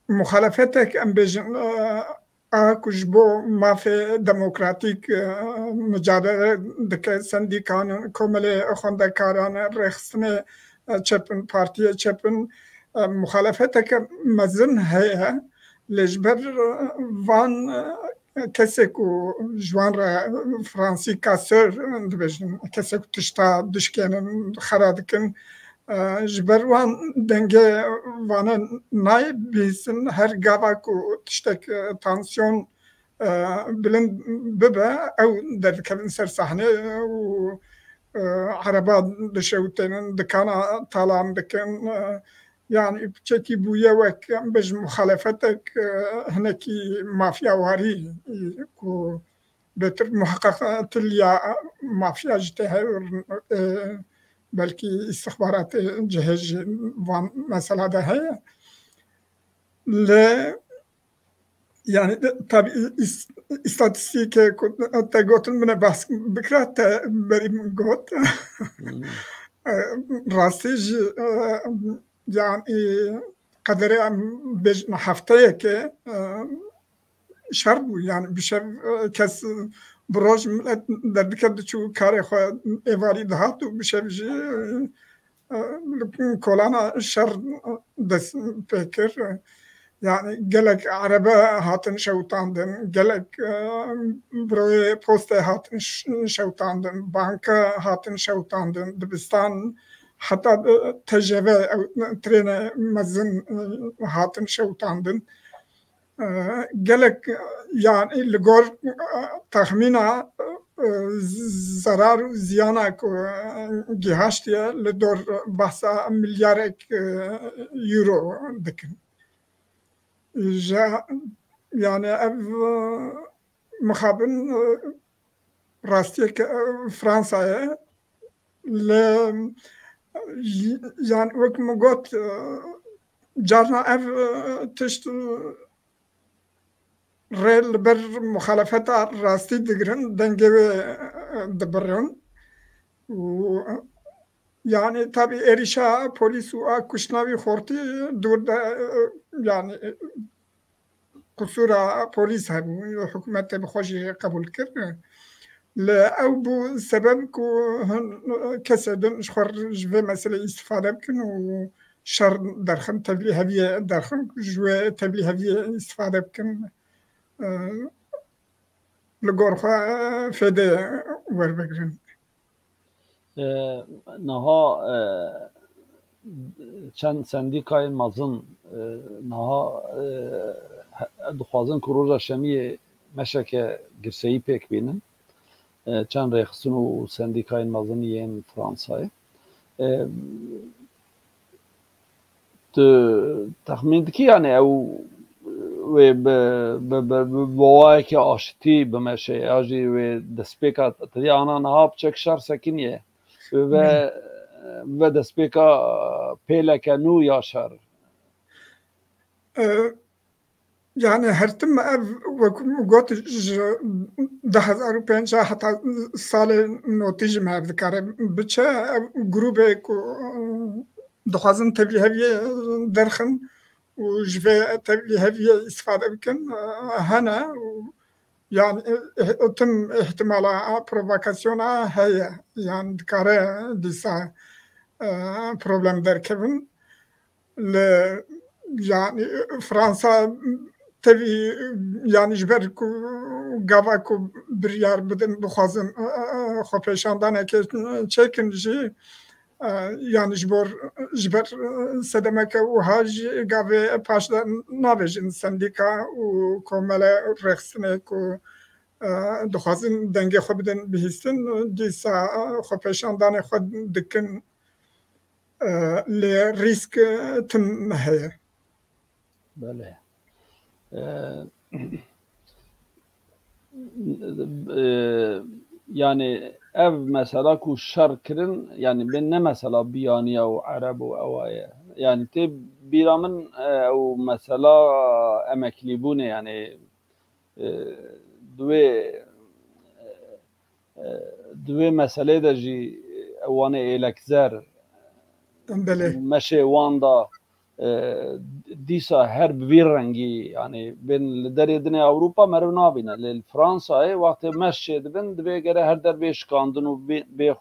muxalefetek, em bêjin, e, a ku ji bo mafê demokratîk, e, micadele dike, sendîkan, komelê xwendekaran, rêxistinê, e, çep in, partiyê çep in, e, muxalefeteke mezin heye. Lê ji ber, e, van, e, kesê ku ji wan re, e, fransî casseur dibêjin, kesê ku tişta dişkênin, xera dikin, e, ji ber wan dengê vane nayê bihîstin. Her gava ku tiştek, e, tansiyon, e, bilind bibe, ew derdikevin ser sahnê û, e, ereba dişewitênin, dikana talan dikin. E, yanî piçekî bûye wek, em bêjin, muxalefetek, e, hinekî mafyawarî, e, ku bêtir muheqeqtiliya mafya jî tê hev, e, belkî îstixbaratê cihê jî van mesela de heye. Lê, yani, tabî îs-, îstatîstîkê ku te gotin min ê behs bikira, te berî min got. Hmm. E, rastî jî, e, yanî, qederê em bêjin hefteyekê, e, şer bû. Yani bi şev, e, kes, e, bi roj milet derdikevt diçû karê xwe êvarî dihat û bi şev jî, e, e, kolana şer dest pê kir. Yani gelek erebe hatin şewitandin, gelek, e, biroyê postê hatin ş-, şewitandin, banka hatin şewitandin, dibistan, heta, e, T J V, ew, trêne mezin, e, hatin şewitandin. E, gelek, e, yani li gor, e, texmîna, e, z-, zerar û ziyana ku, e, gihaştiye, li dor behsa milyarek, e, euro dikin. Ji, yani ev, e, mixabin, e, rastiyeke, e, Fransayê. Li, yani wek min got, e, carna ev, e, tişt, e, rê li ber muxalefeta rastî digirin, dengê wê, e, dibirin. Û, yani, tabî êrîşa polîs û a kuştina wî xortî dûr de, e, yani, e, qusûra polîs hebû, hikûmetê bi xwe jî qebûl kir. Li ew bû sebeb ku hin kesê din ji xwe ji vê meselê îstifade bikin û şer derxin, tevlî heviyê derxin, ji wê tevlî heviyê îstifade bikin, e, li gor xwe fêdê werbigirin. E, niha, e, çend sendîkayên mezin, e, niha, e, he-, dixwazin ku roja şemiyê meşeke girseyî pêk bînin. E, çend rêxistin û sendîkayên mezin yên Fransayê. E, Tu texmîn dikî, yani ew wê bi, bi, bi, bi, bi awayekî aşitî bimeşe, ya jî wê destpêka, te dî ana niha piçek şer sekiniye. Wê ve, ve destpêka pêleke nû ya şer. E, Yani her tim ev, wek min got, ji du hezar û pêncî heta salê notî jî me ev dikare biçe. Ev grûbê ku dixwazin tevlî heviyê derxin û ji vê tevlî heviyê îstifade bikin, hene û yani, eh, tim ihtimala provokasyona heye. Yani dikare dîsa, eh, problem derkevin. Li, yani, Fransa tevî, yani, ji ber ku gava ku biryar bidin, bixwazin, e, e, e, xwepêşandaneke çêkin jî, e, yani, ji bor, ji ber, e, sedemeke wiha jî gavê paş de nabêjin sendîka û komele rêxistinê ku, e, dixwazin dengê xwe bidin bihîstin, dîsa, e, xwepêşandanê xwe dikin. E, lê rîsk, e, tim heye. Belê. E, e, yani ev mesela ku şer kirin, yani bê ne mesela biyaniya û Ereb û ewa ye. Yani tê bîra min, e, ew mesela emeklîbûnê, yani, e, di wê, e, e, di wê meselê de jî ew wane êlekzer Belê. Meşê wan da, e, dîsa her bi vî rengî, yani bên li derê dinê Ewropa meriv nabîne. Lê li Fransayê wextê meş çêdibin, divê gere her der bê şikandin û bê, bê, e,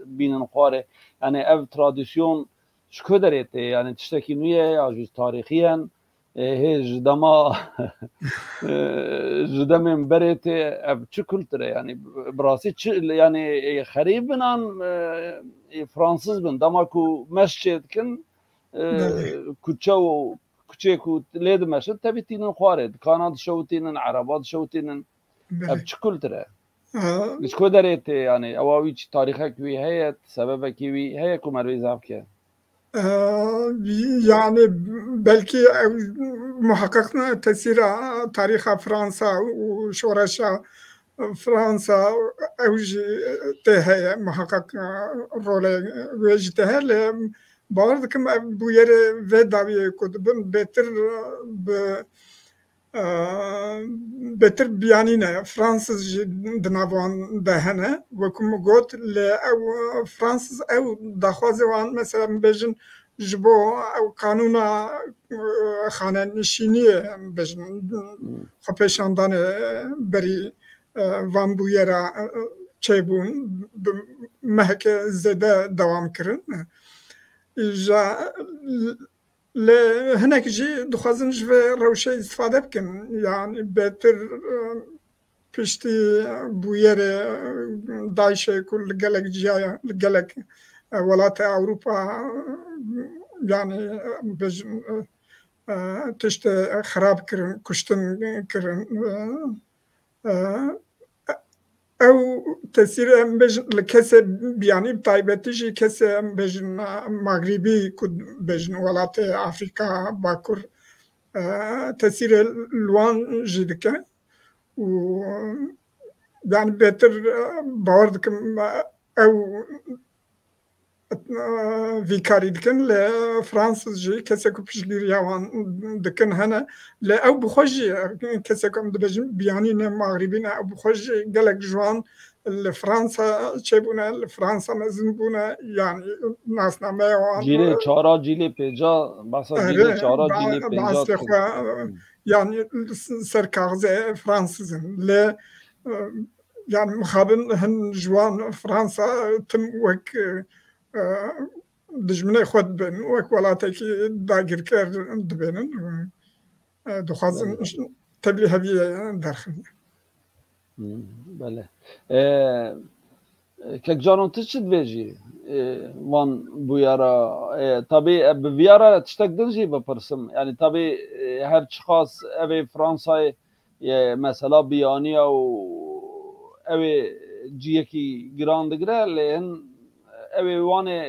bînin xwarê. Yani ev tradisyon ji ku derê tê? Yani tiştekî nû ye ya jî tarîxî ye? E, hê ji dema, e, ji demên berê tê, ev çi kultur e? Yani bi rastî çi, yani, e, xerîb bin an, e, e, Fransız bin? Dema ku meş çê dikin, e, Belê. Kuçe û kuçê ku lê dimeşin, tevî tînin xwarê, dikana dişewitînin, ereba dişewitînin. Belê. Ev çi kultur e? Ji ku derê tê, yani, ewa wî çi tarîxek wî heye, sebebekî wî heye ku merivê zaf ke? E, yani, belkî ew muhakkak ne tesîra tarîxa Fransa û şoreşa Fransa ew jî tê heye, muhakkak, e, rolê wê jî tê heye, lê bawer dikim ev bûyerê vê dawiyê ku dibin bêtir, e, bi Eee, bêtir biyanî ne. Fransız jî di nav wan de hene. Weku min got, lê ew, Fransız ew daxwazê wan, mesela, em bêjin, ji bo ew qanûna, eee, xanenişîniyê, em bêjin, Hmm. xwepêşandanê berî, eee, van bûyera, eee, çêbûn, bi meheke zêde dewam kirin. Îja Lê hinek jî dixwazin ji vê rewşê îstifade bikin. Yanî bêtir, e, piştî bûyerê, e, DAIŞê ku li gelek ciyaya, li gelek, e, welatê Ewropa, e, yanî, e, bêjin, e, e, tiştê xirab kirin, kuştin kirin, e, e, Ew tesîrê em bêjin li kesê biyanî, bi taybetî jî kesê em bêjin, e, Magrîbî ku bêjin welatê Afrîka Bakur, e, tesîrê li wan jî dike û, yani, bêtir, e, bawer dikim, e, ew vîkarî dikin, lê Fransız jî kesê ku piştgiriya wan dikin hene, lê ew bi xwe jî, kesê ku em dibêjin biyanî ne, maxrîbî ne, ew bi xwe jî gelek ji wan li Fransa çêbûne, li Fransa mezin bûne, yanî nasnameya wan. Cîlê çara, cîlê pêca, behsa cîlê Erê, çara, ba-, cîlê pêca basrê dikin. Xwe, Hmm. yanî ser kaxizê Fransız in. Lê, e, yani mixabin hin ji wan Fransa tim wek, e, dijminê xwe dibin, wek welatekî dagirker dibênin. E, dixwazin Belê. tevlî heviyê derxin. Hmm, belê. E, Kek Cano, tu çi dibêjî, e, wan bûyera? E, tabî, e, bi vîya re tiştek din jî bipirsim. Yani tabî, e, her çiqas ev ê Fransayê, e, mesela biyaniya û ew ê ciyekî giran digire, lê hin ew ê wanê,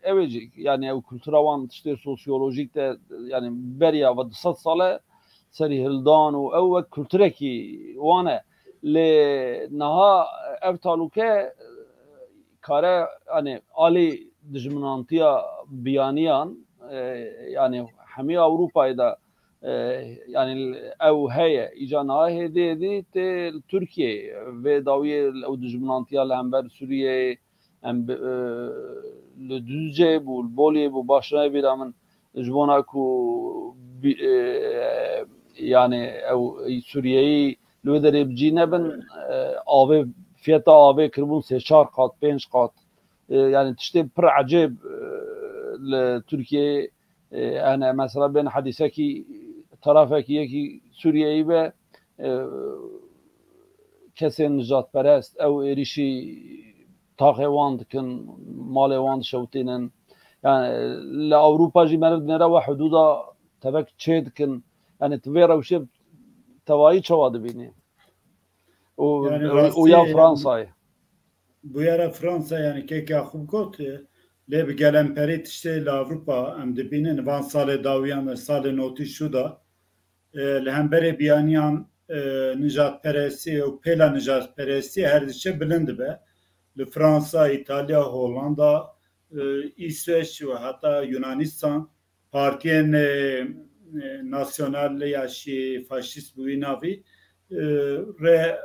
ew ê jî, yani ew kultura wan tiştê sosyolojîk de, yani beriya ve du sed sal e serî hildan û ew wek kulturekî wan e. Lê niha ev talûke kare, yani alî dijminantiya biyaniyan, e, yani hemî Ewropayê de E, yanî ew heye. Îca niha hêdî hêdî tê li Tirkiyeyê. Vê dawiyê ew dijminantiya li hember Sûriyeyê em bi, e, li Duzceyê bû, li Boliyê bû, baş nayê bîra min ji bona ku bî-, e, yanî ew Sûriyeyî li wê derê bi cî nebin, e, avê, fiyeta avê kiribûn sê çar qat, pênc qat. E, yanî tiştê pir ecêb, e, li Tirkiyeyê, e, hene mesela bên hedîsekî tarafekî yekî Sûriyeyî be, e, kesên nijadperest, ew êrîşî taxê wan dikin, malê wan dişewtînin. Yani li Ewropa jî meriv dinêre we hudûda tevek çê dikin. Yani tu vê rewşê tevayî çawa dibînî? Û, Yani û, û ya rastî Fransayê. Bûyera Fransa, yani kek Yaxûb got, e, lê bi gelemperî tiştê li Ewropa em dibînin. Van salê dawiyan de, salê notî şû de, e, li hemberê biyaniyan, e, nijadperestî û pêla nijadperestî her diçe bilind dibe. Li Fransa, Îtalya, Hollanda, e, Îsveç û heta Yunanistan partiyên, e, e, nasyonal ya şî faşîst bi wî navî, e, re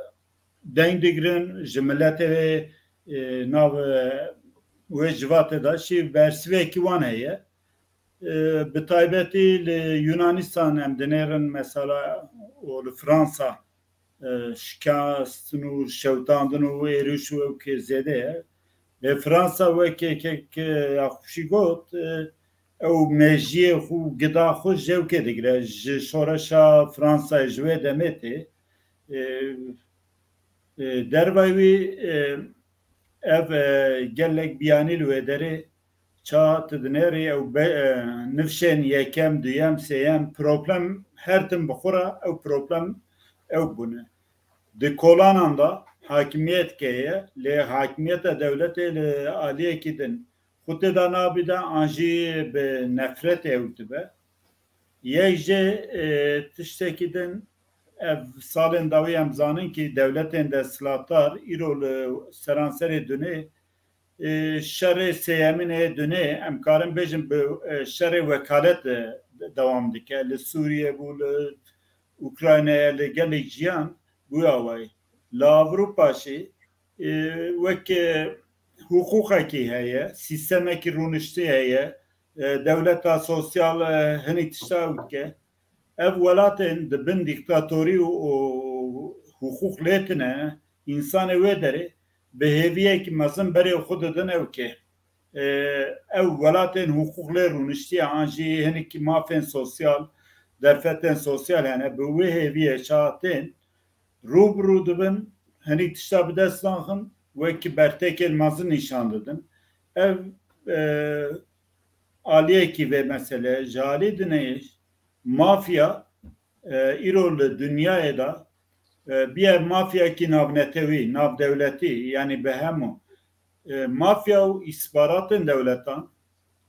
deng digirin, ji miletê wê, e, nav, e, wê civatê de şî bersivekî wan heye. E, bi taybetî li Yunanistan em dinêrin mesela û li Fransa, e, şikastin û şewtandin û êrîş û ew kê zêde ye. Lê Fransa wekî kek Yaxûb jî got, e, ew mejiyê xwe, gida xwe ji ew kê digire. Ji şoreşa Fransayê ji wê demê tê. E, e, dervayî wî, e, ev, e, gelek biyanî li wê derê ça tu dinêrî ew be-, e, nifşên yekem, duyem, sêyem, problem her tim bi xwe re ew problem ew bûne. Di kolanan de hakimiyet heye, lê hakimiyeta dewletê li aliyekî din xwe tê de nabîde an jî bi nefretê ew dibe. Yek jê, e, tiştekî din, ev salên dawî em zanin kî dewletên desthilatdar îro li seranserê dunê, e, şerê sêyemîn ê dunê, em karin bêjin bi, e, şerê wekalet, e, de-, dewam dike. Li Sûriye bû, li Ukraynayê, li gelek jiyan bûye awayî. Li Ewropa jî, e, wek, e, hiqûqekî heye, sîstemekî rûniştî heye, e, dewleta sosyal, e, hinî tişta ew dike. Ev welatên di bin dîktatorî û, û hiqûq lê tine, însanê wê derê bi hêviyekî mezin berê xwe didin ew kê. E, ew welatên hiqûq lê rûniştiye an jî hinekî mafên sosyal, derfetên sosyal hene, bi wê hêviyê çawa tên, rû bi rû dibin, hinî tişta bi dest naxin, wekî bertekên mezin nîşan didin. Ev, e, aliyekî vê mesele, ji alî dinê mafya, e, îro li dinyayê de, e, bîye mafyakî navnetewî, navdewletî, yanî bi hemû, e, mafya û îstixbaratên dewletan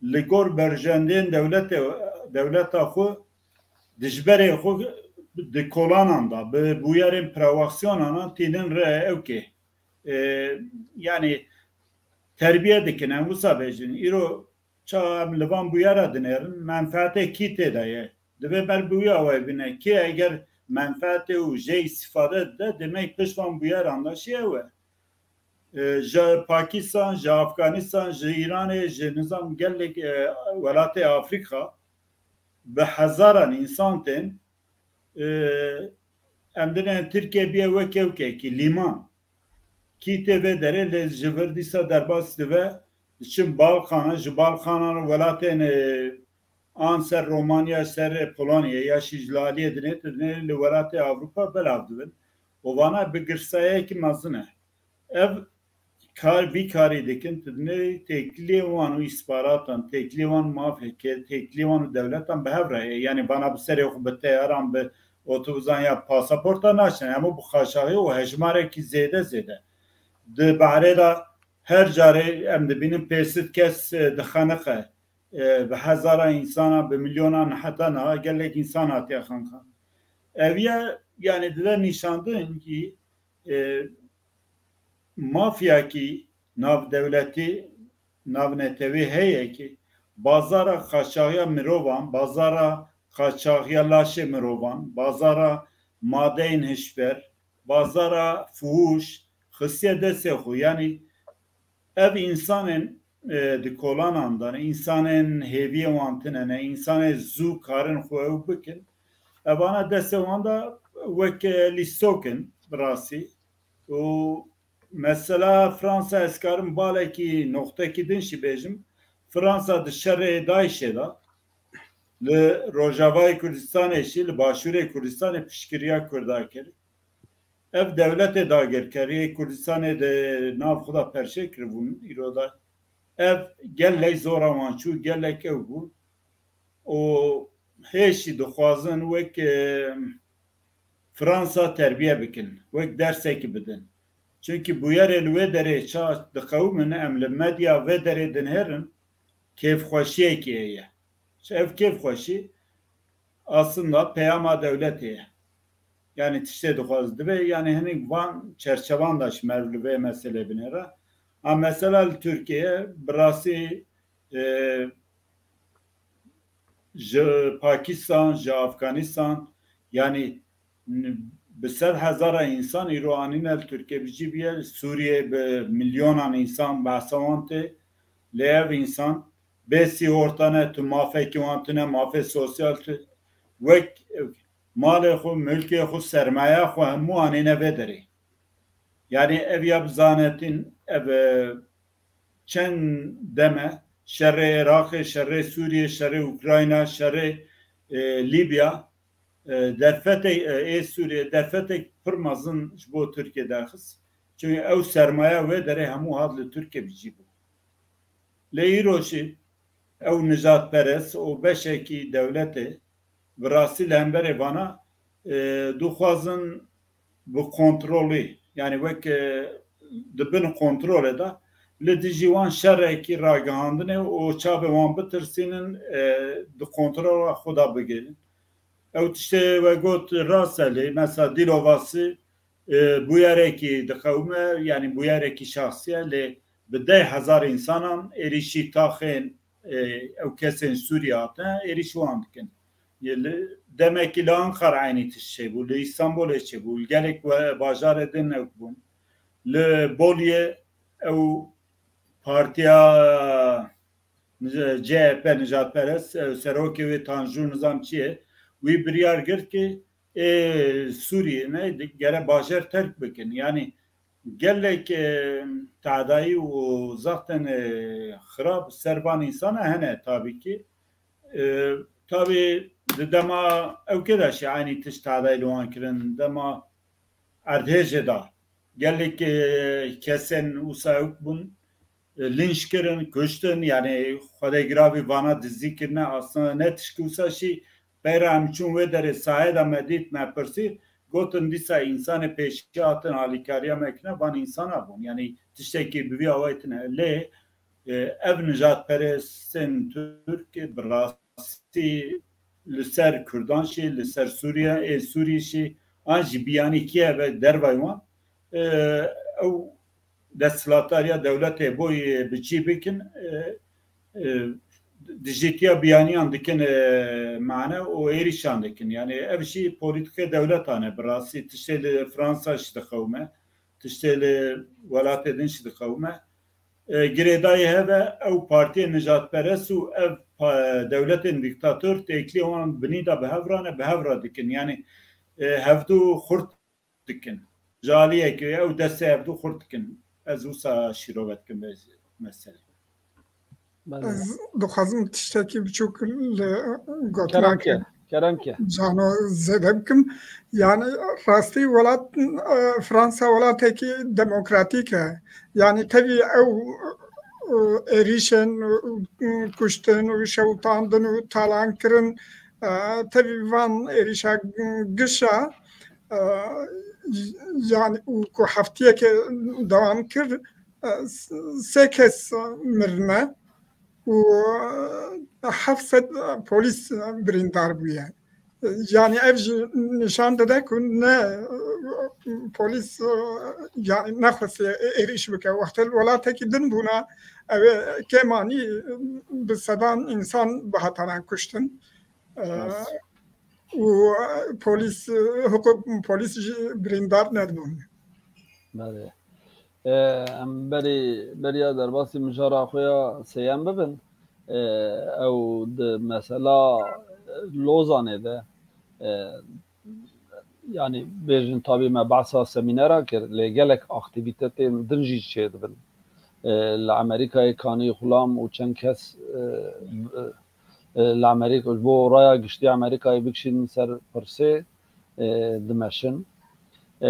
li gor berjendên dewletê, dewleta xwe dijberê xwe di kolanan de, bi bûyerên provokasyonana tînin re ew kê. E, yanî terbiye dikin, em wisa bêjin. Îro ça em li van bûyera dinêrin, menfeetê kî tê de ye? Divê ber bi wî awayî bine. Kê eger menfeetê û jê îstîfade dide, demek pişt van bûyeran de jî ew e. E, ji Pakistan, ji Afganistan, ji Îranê, ji nizam gelek, e, welatê Afrîka bi hezaran însan tên, e, em dinên Tirkiye bîye wek ewkekî lîman. Kî tê vê derê lê ji vir dîsa derbas dibe, diçin Balkana, ji Balkanan welatên, e, an ser Romanya, ser Polonya, ya şî ji aliyê dinê, tu dinê li welatê Ewropa belav dibin. Û vana bi girsayekî mezin e. Ev kar, vî karî dikin, tu dinê têkiliyê wan û îstixbaratan, têkiliyê wan mafê, ke-, têkiliyê wan û dewletan bi hev re ye. Yanî vana bi serê xwe, bi teyaran, bi otobusan ya pasaporta naçin. Hemû bi xaşaxî û hejmarekî zêde zêde. Di behrê de her carê em dibînin pênc sed kes, e, dixeniqe. E, bi hezara însana, bi milyonan heta niha gelek însan hatiye xeniqandin. Ev ye, yanî dide nîşandin kî, e, mafyakî navdewletî, navnetewî heye kî bazara xaçaxiya mirovan, bazara qaçaxiya laşê mirovan, bazara madeyên hişber, bazara fuhûş xistiye destê xwe. Yanî ev însanên, e, di kolanan de ne, însanên hêviyê wan tune ne, însanê zû karin xwe ew bikin. Evana destê wan de wek, e, lîstok in bi rastî. Û mesela Fransa, ez karim balekî noqtekî din jî bêjim. Fransa di şerê DAIŞê de li Rojavayê Kurdistanê jî, li Başûrê Kurdistanê piştgiriya Kurda kir. Ev dewletê dagirkeriyê Kurdistanê di nav xwe de perçe kiribûn îro de. Ev gelek zora wan çû, gelek ew bû. Û hê jî dixwazin wek, e, Fransa terbiye bikin, wek dersekî bidin. Çunkî bûyerê li wê derê ça diqewimin, em li medya vê derê dinherin, kêfxweşiyekî heye. Ji ev kêfxweşî aslında peyama dewletê ye. Yanî tiştê dixwaz dibe, yanî hinek van çerçevan da ji merv li vê meselê binêre. A mesela li Tirkiye bi rastî, e, ji Pakistan, ji Afganistan, yanî n-, bi sed hezara însan îro anîne li Tirkiye bi cî bûye, Sûriye bi milyonan însan behsa wan tê, lê ev însan bê sîgorta ne, tu mafekî wan tune, mafê sosyal tu, wek malê xwe, milkê xwe, sermaya xwe hemû anîne vê derê. Yanî ev ya bi zanetîn, ev, e, çend dem e şerê Iraqê, şerê Sûriyê, şerê Ukrayna, şerê, e, Lîbya, e, derfetê, e, ê Sûriyê, derfetek pir mezin ji bo Tirkiye derxist. Çunkî ew sermaya wê derê hemû hat li Tirkiye bi cî bû. Lê îro jî ew nijadperest û beşekî dewletê bi rastî li hemberê vana, e, dixwazin bi kontrolî, yanî wek, e, di bin kontrolê de li dijî wan şerekî ragihandinê û çavê wan bitirsînin, e, di kontrola xwe de bigirin. Ew tiştê we got rast e lê, mesela Dîlovasî, e, bûyerekî diqewime, yanî bûyerekî şexsî ye, lê bi deh hezar însanan êrîşî taxên, e, ew kesên Sûriyê hatine, êrîş wan dikin. Yê li, demekî li Ankara eynî tişt çêbû, li Îstanbulê çêbû, li gelek we-, bajarê din ew bûn. Li Boliyê ew partiya, e, C H P nijadperest, e, serokê wê Tanju nizam çi ye, wî biryar girt ki ê Sûriyê ne, di-, gere bajar terk bikin. Yanî gelek, e, tadayî û zaten, e, xirab ser van însana hene tabî ki. E, tabî di dema ewkê de şî eynî tişt tadayî li wan kirin, dema erdhêjê de gelek, e, kesên wisa ewk bûn, e, lînç kirin, kuştin, yanî xwedê giravî vana dizî kirine, aslında ne tişkî wisa şî. Peyra em çûn wê derê sahê de me dît, me pirsî, gotin dîsa însanê pêşî hatin alîkariya me kirine, van însana bûn. Yanî tiştekî bi vî awayî tune. Lê, e, ev nijadperestên Tirk bi rastî li ser Kurdan şî, li ser Sûriye, ê Sûrî şî, an jî biyanî kî hebe dervayî wan, e, ew desthilatdariya dewletê boyê bi cî bikin, e, e, dijîtiya biyaniyan dikin, e, mane û êrîşan dikin. Yanî ev jî polîtîkê dewletan e, bi rastî tiştê li Fransa jî diqewime, tiştê li welatê din jî diqewime. E, girêdayî heve ew partiyên nijadperest û ev pa-, dewletên dîktator têkiliyê wan binî de bi hev re ne, bi hev re dikin. Yanî, e, hevdû xurt dikin. Ji aliyekê ew destê hevdû xurt dikin. Ez wisa şîrove dikim vê meselê. Belê. Ez dixwazim tiştekî biçûk li gotina Kerem ke, kerem ke. Cano zêde bikim. Yani rastî welat, e, Fransa welatekî demokratîk e. Yani tevî ew, e, êrîşên, e, kuştin û şewitandin û talankirin, e, tevî van êrîşa giş e, e, yani û ku heftiyeke dewam kir, e, s-, sê kes mirine û, e, heft sed polîs birîndar bûye. Yani ev jî nîşan dide ku ne, e, polîs, e, yani nexwestiye ê-, êrîş bike. Wextê li welatekî din bûna, ew ê kêmanî bi sedan însan bihatanan kuştin. Ee, û polîs, hukuk, polîs jî birîndar nedibûn. Belê. Ee, em berî, beriya derbasî mijara xwe ya sêyem bibin. Ee, ew di mesela Lozanê de, e, yanî bêjin tabî me behsa semînera kir, lê gelek aktîvîtetên din jî çêdibin. E, li Amerîkayê Kanî Xulam û çend kes, e, e, li Amerîka ji bo raya giştî Amerîkayê bikişînin ser pirsê, e, dimeşin. E,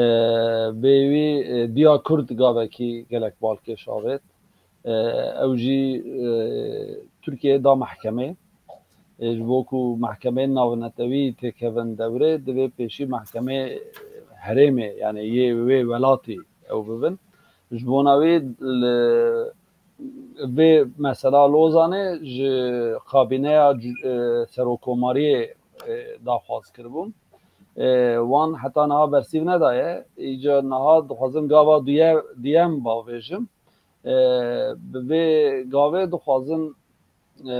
bêwî, e, diya Kurd gavekî gelek balkêş avêt. E, ew jî, e, Tirkiyeyê da mehkemê. E, ji bo ku mehkemeyên navnetewî têkevin dewrê, divê pêşî mehkemeyê herêmê, yanî yê wê welatî ew bibin. Ji bona wê li vê mesela Lozanê ji kabîneya c-, e, serokomariyê, e, daxwaz kiribûn. E, wan heta niha bersîv nedaye. Îca niha dixwazim gava duye-, duyem bavêjim. E, bi vê gavê dixwazin, e,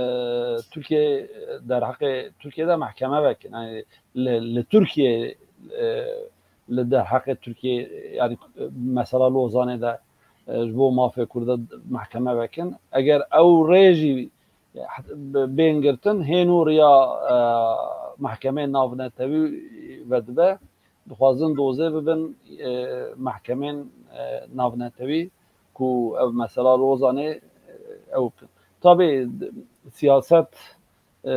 Tirkiye, derheqê Tirkiye de mehkeme vekin. Yani li, li Tirkiye, e, li derheqê Tirkiye, yani, e, mesela Lozanê de, e, ji bo mafê Kurda mehkeme vekin. Eger ew rê jî, e, bên girtin, hên û riya, e, mehkemeyên navnetewî vedibe. Dixwazin dozê bibin, e, mehkemên, e, navnetewî ku ev mesela Lozanê, e, ew bikin. Tabî siyaset, e,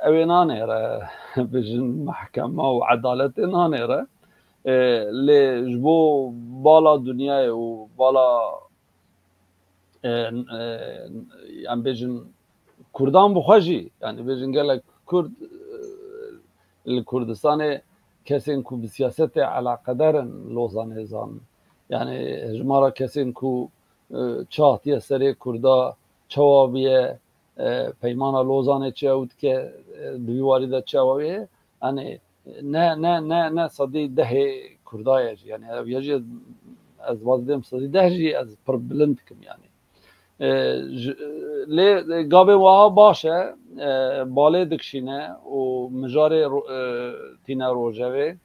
ew ê nanêre, bijin mehkema û edaletê nanêre. E, lê ji bo bala dinyayê û bala, e, e, em bêjin Kurdan bi xwe jî, yani bêjin gelek Kurd, e, li Kurdistanê kesên ku bi siyasetê eleqedar in Lozanê zanin. Yani hejmara kesên ku, e, çi hatiye serê Kurda, çawa bûye, e, peymana Lozanê çi ew dike, e, di vî warî de çi ew heye, yani ne, ne, ne, ne sedî dehê Kurda ye jî. Yani ev ya jî ez, ez vaz dêm sedî deh jî ez pir bilind dikim yani. E, ji, lê gavê wiha baş e, e, balê dikişîne û mijarê ro-, e, tîne rojevê.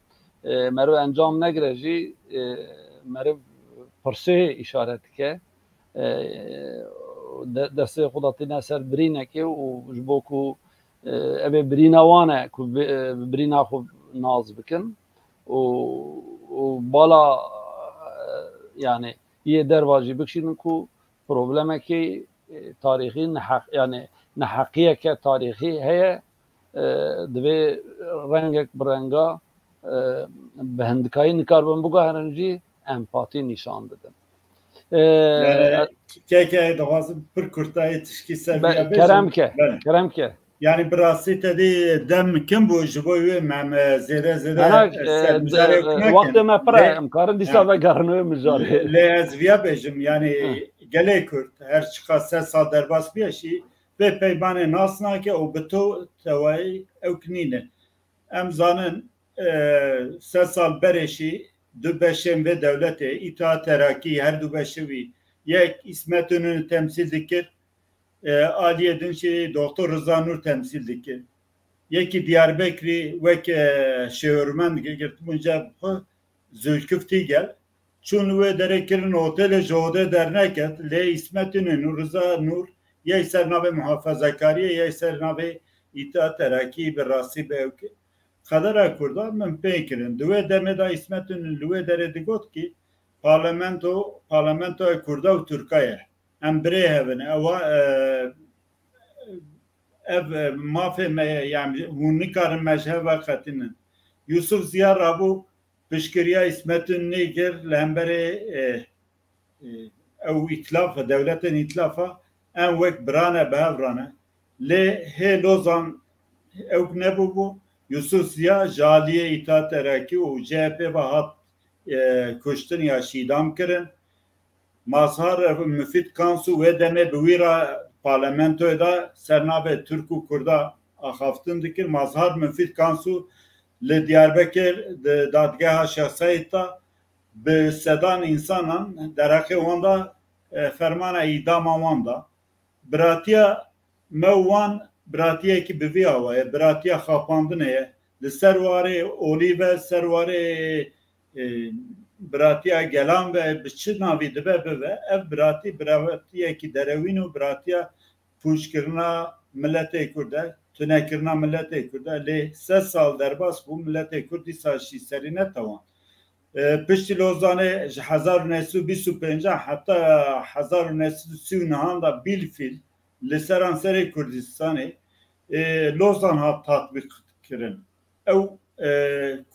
E, meriv encam negire jî, e, meriv pirsê îşaret dike. E, de-, destê xwe de tîne ser birînekê û ji bo ku, e, ev ê birîna wan e ku bi, e, bi birîna xwe nas bikin û, û bala, e, yani yê derva jî bikişînin ku problemekî, e, tarîxî, neheq-, yani neheqiyeke tarîxî heye, e, divê rengek bi renga, e, bi hindikayî nikaribin biguherin jî empatî nîşan didin. E, Yani, keke dixwazim pir kurtayê tişkî ser be-, vîya bêjim. Kerem ke, Belê. Kerem ke. Yani bi rastî te dî dem kim bû ji bo wê me, me zêde zêde Ana, e, ser mijarê de, nakin. Wextê me pir e, Lê em karin dîsa Ha. vegerin wê mijarê. Lê ez viya bêjim, yani Hı. gelê Kurd her çiqas sed sal derbas biye jî vê peymanê nas nake û bi to tewayî ew kinîne. Em zanin, e, sed sal berê jî du beşên vê dewletê, Îttihat Terakî, her du beşê wî, yek Îsmet Înönü temsîl dikir, e, aliyê din jî Doktor Riza Nur temsîl dikir. Yekî Diyarbekirî wek, e, şêwirmend girtibûn cem xwe Zülküf Tigel. Çûn li wê derê kirin otelê ji odê derneket, lê Îsmet Înönü, Riza Nur, yey ser navê muhafezekariyê, yey ser navê Îttihat Terakî bi rastî bi ew kir. Xedera Kurda min pê kirin. Di wê demê de Îsmet Înönü li wê derê digot ki parlamento, parlamentoya Kurda û Tirka ye. Em birê hev in. Ewa, e, ev, e, mafê me ye, yani hûn nikarin me ji hev veqetînin. Yusuf Ziya rabû piştgiriya Îsmet Înönüyê kir li hemberê, e, e, ew îtilafa, dewletên îtilafa, em wek birane bi hev rane. Lê hê Lozan ew nebûbû, Yusuf Ziya ji aliyê Îttihat Terakî û C H P ve hat, e, kuştin ya şîdam kirin. Mazhar Mufîd Kansu wê demê bi wî re parlamentoyê de ser navê Tirk û Kurda axaftin dikir. Mazhar Mufîd Kansu li Diyarbekir di dadgeha Şêx Seîd de bi sedan însanan derheqê wan de, e, fermana îdama wan da. Biratiya me û wan biratiyekî bi vî awayê, biratiya xapandinê ye. Li ser warê olî ve, ser warê, e, biratiya gelan ve, bi çi navî dibe bibe, ev biratî, biratiyekî derewîn û biratiya pûçkirina miletê Kurd e, tunekirina miletê Kurd e. Lê sed sal derbas bû, miletê Kurd dîsa jî serî netewan. E, piştî Lozanê ji hezar û neh sed û bîst û pênc heta hezar û neh sed û sî û neh da bîlfîl li seranserê Kurdistanê, e, Lozan hat tatbîq kirin. Ew, e,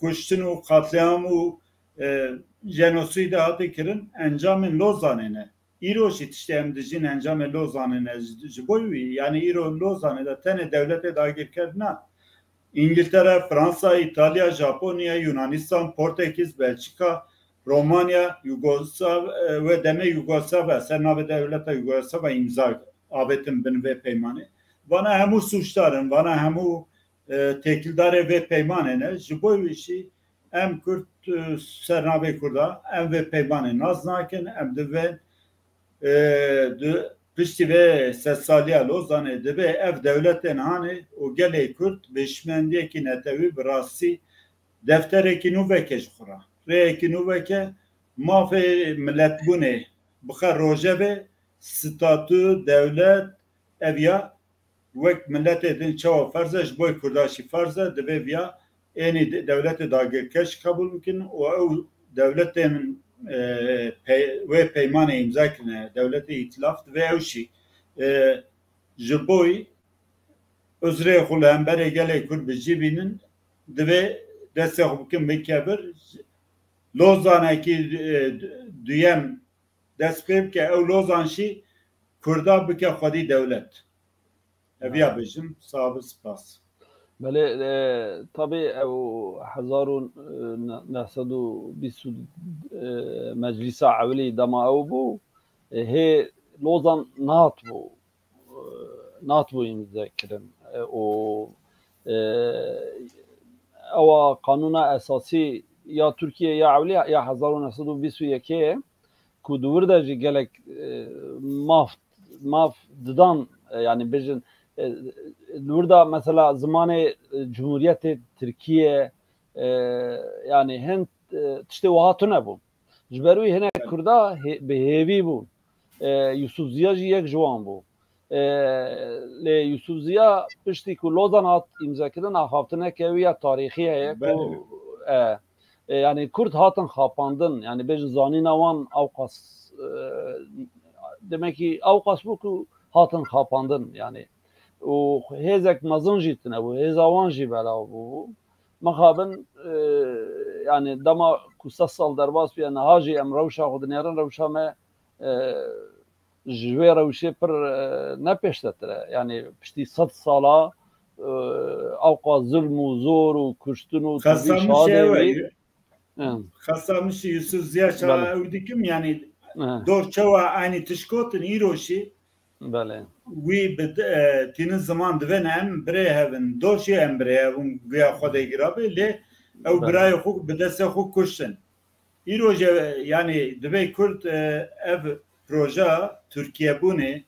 kuştin û katliam û, e, jenosîde hate kirin, encamên Lozanê ne. Îro jî tiştê em dijîn encamê Lozanê ne. Ji, ji bo wî, yanî îro Lozanê de tenê dewletê dagirker na. Îngiltere, Fransa, Îtalya, Japonya, Yunanistan, Portekiz, Belçika, Romanya, Yugoslav, e, wê demê Yugoslav e, ser navê dewleta Yugoslava îmza avêtin bin vê peymanê. Vana hemû sûcdar in, vana hemû, e, têkildarê vê peymanê ne. Ji bo wî jî em Kurd, e, ser navê Kurda, em vê peymanê nas nakin, em divên, e, di piştî vê sedsaliya Lozanê divê ev dewletên hanê û gelê Kurd bi hişmendiyekî netewî bi rastî defterekî nû veke ji xwe re. Rêyekî nû veke mafê miletbûnê bixe rojevê, statû, dewlet, ev ya wek miletê din çawa ferz e, ji bo Kurda jî ferz e, divê viya ênî de-, dewletê dagirker jî qebûl bikin û ew dewletên, e, pey-, wê peymanê îmza kirine, dewletê îtilaf divê ew jî, e, ji bo uzrê xwe li hemberê gelê Kurd bi cî bînin, divê destê xwe bikin bin kevir. Lozanekî, e, duyem dest pê bike, ew Lozan jî Kurda bike xwedî dewlet. Eviya bêjim, sax bin, spas. Belê, e, tabî ew hezar û neh sed û bîst û, e, meclîsa ewilî dema ew bû, e, hê Lozan nehatibû, e, nehatibû îmze kirin. E, û, e, ewa qanûna esasî ya Tirkiyê ya ewilî ya hezar û neh sed û bîst û yekê ye ku di wir de jî gelek, e, maf, maf didan, e, yanî bêjin, e, di wir de mesela zimanê, e, Cumhuriyetê Tirkiye, e, yanî hin, e, tiştê wiha tune bû. Ji ber wî hinek Kurda hê-, bi hêvî bûn. E, Yusuf Ziya jî yek ji wan bû. E, lê Yusuf Ziya piştî ku Lozan hat îmzekirin, axaftineke wî ya tarîxî heye ku, Belê. e, e, yanî Kurd hatin xapandin, yanî bêjin zanîna wan ewqas, e, demekî ewqas bû ku hatin xapandin, yanî û hêzek mezin jî tune bû, hêza wan jî belav bû. Mixabin, e, yanî dema ku sed sal derbas bûye, niha jî em rewşa xwe dinêrin, rewşa me, e, ji wê rewşê pir, e, ne pêştetir e. Yanî piştî sed sala, e, ewqa zulm û zor û kuştin û Xesa tevî min şehadê şehadê wî. Wî. Em. Xesa min şi Yusuf Ziya çawa Belê. Ew dikim, yanî Em. Dor çawa aynî tişkotin îro şî. Belê. Wî bi, e, tînin ziman divên em birê hevin. Dor jî em birê hevin guya xwe de girabê, lê ew Belê. Birayê xwe bi destê xwe kuştin. Îro jî, yanî divê Kurd, e, ev proja Tirkiyebûnê,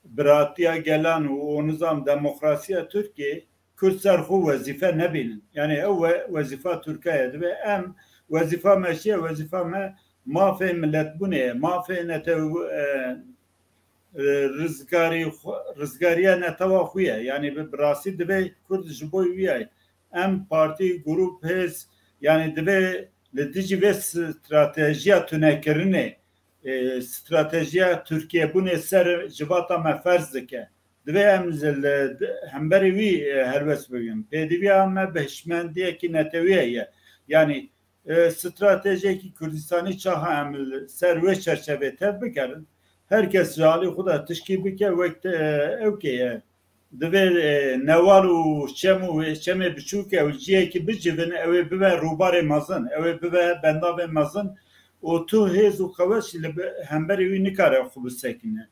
biratiya gelan û o nizam demokrasiya Tirkiyê, Kurd ser xwe wezîfe nebînin. Yanî ew we-, wezîfa Tirka ye. Divê em wezîfa me çi ye? Wezîfa me mafê miletbûnê ye, mafê netew-, e, e, rizgarî xwe, rizgariya netewa xwe ye. Yanî bi, bi rastî divê Kurd ji bo wî ye. Em partî, grûp, hêz, yanî divê li dijî vê stratejiya tunekirinê, e, stratejiya Tirkiyebûnê ser civata me ferz dike. Divê em li, li hemberî wî, e, helwest bibin. Pêdiviya me bi hişmendiyekî netewî heye. Yanî, e, stratejiyekî Kurdistanî çaxa em li ser wê çerçevê tev bigerin, her kes ji alî xwe de tişkî bike wek te, e, ewkê ye. Divê, e, newal û çem û çemê biçûk ew ciyekî bicivin, ew ê bibe rûbarê mezin, ew ê bibe bendavê mezin û tu hêz û qewet jî li bi-, hemberî wî nikare xwe bisekîne.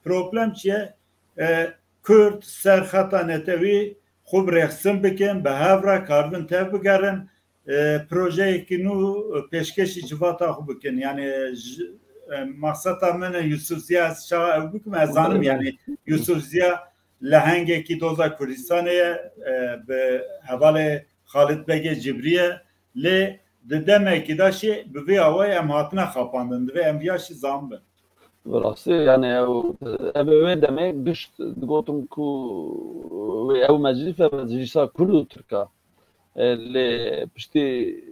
Problem çi ye? E, Kurd ser xeta netewî xwe bi rêxistin bikin, bi hev re karibin tev bigerin, e, projeyekî nû pêşkêşî civata xwe bikin. Yanî ji, e, maqseta min e Yusuf Ziya, ez çawa ew bikim, ez zanim, yanî Yusuf Ziya lehengekî doza Kurdistanê ye, e, bi hevalê Xalid Begê Cibrî ye. Lê di demekî de jî bi vî awayî em hatine xapandin. Divê em viya jî zanibin. Bi rastî, yani ew, ev ê wê demê gişt digotin ku wê ew meclîs e, meclîsa Kurd û Tirk e. E, lê piştî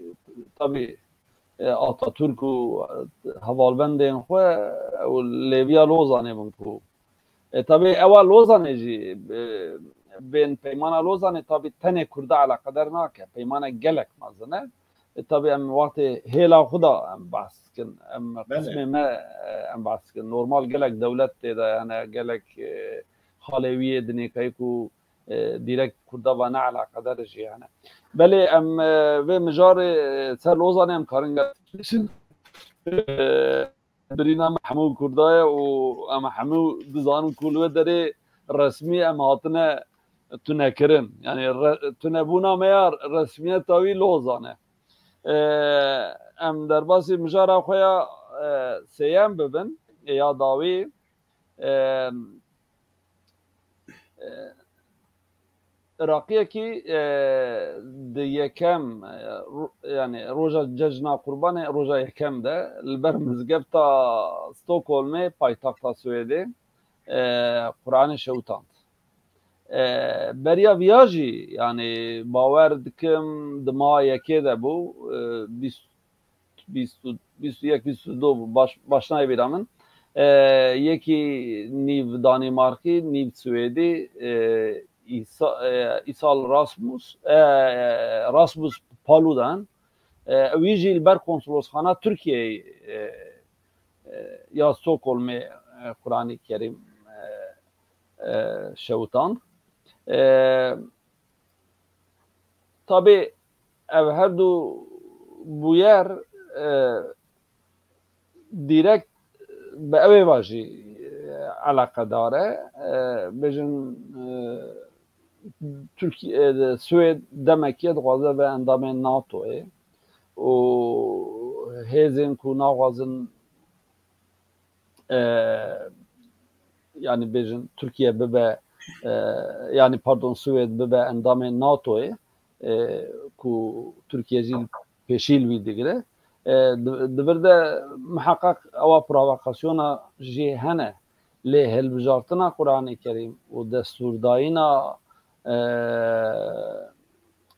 tabî, e, Atatürk û, e, hevalbendên xwe ew lêviya Lozanê bûn ku, e, tabî ewa Lozanê jî, e, bên peymana Lozanê tabî tenê Kurda eleqedar nake. Peymane gelek mezin e. E, tabî em wextê hêla xwe de em behs dikin. Em Belê. Qismê me, e, em behs dikin. Normal gelek dewlet tê de, yani gelek, e, xalê wî yê dinêkayî ku, e, direkt Kurda ve ne eleqedar jî yani. Belê em, e, vê mijarê, e, ser Lozanê em karin gelek. E, birîna me hemû Kurda ye û em hemû dizanin ku li wê derê resmî em hatine tunekirin. Yani re-, tunebûna me ya resmiyeta wî Lozan e. E, em derbasî mijara xwe ya, e, sêyem bibin, ya dawî, e, e, Iraqiyekî, e, di yekem, e, ro-, yani roja cejna Qurbanê, roja yekem de li ber mizgefta Stockholmê, paytaxta Swêdê, e, Quranê şewitand. E, beriya viya jî, yani bawer dikim di meha yekê de bû, e, bîst bîst û, bîst û yek, bîst û du bû, baş, baş nayê bîra min. E, yekî nîv Danîmarkî, nîv Swêdî, e, Îsa-, e, Îsal Rasmus, e, Rasmus Paludan. E, wî jî li ber konsolosxana Tirkiyeyê, e, e, ya Stockholmê, e, Quranî Kerîm, e, e, şewitand. E, Tabî ev her du bûyer, e, direkt bi ew ê ve jî, e, eleqedar e. E, bêjin, e, Tirkiye, e, Swêd demekî dixwaze ve endamên NATOyê û hêzên ku naxwazin, e, yani bêjin Tirkiye bibe, e, yani pardon, Swêd bibe endamê NATOyê, e, ku Tirkiye jî pêşî li wî digire. E, di, di vir de miheqeq ewa provokasyona jî hene, lê hilbijartina Quranê Kerîm û destûrdayîna, e,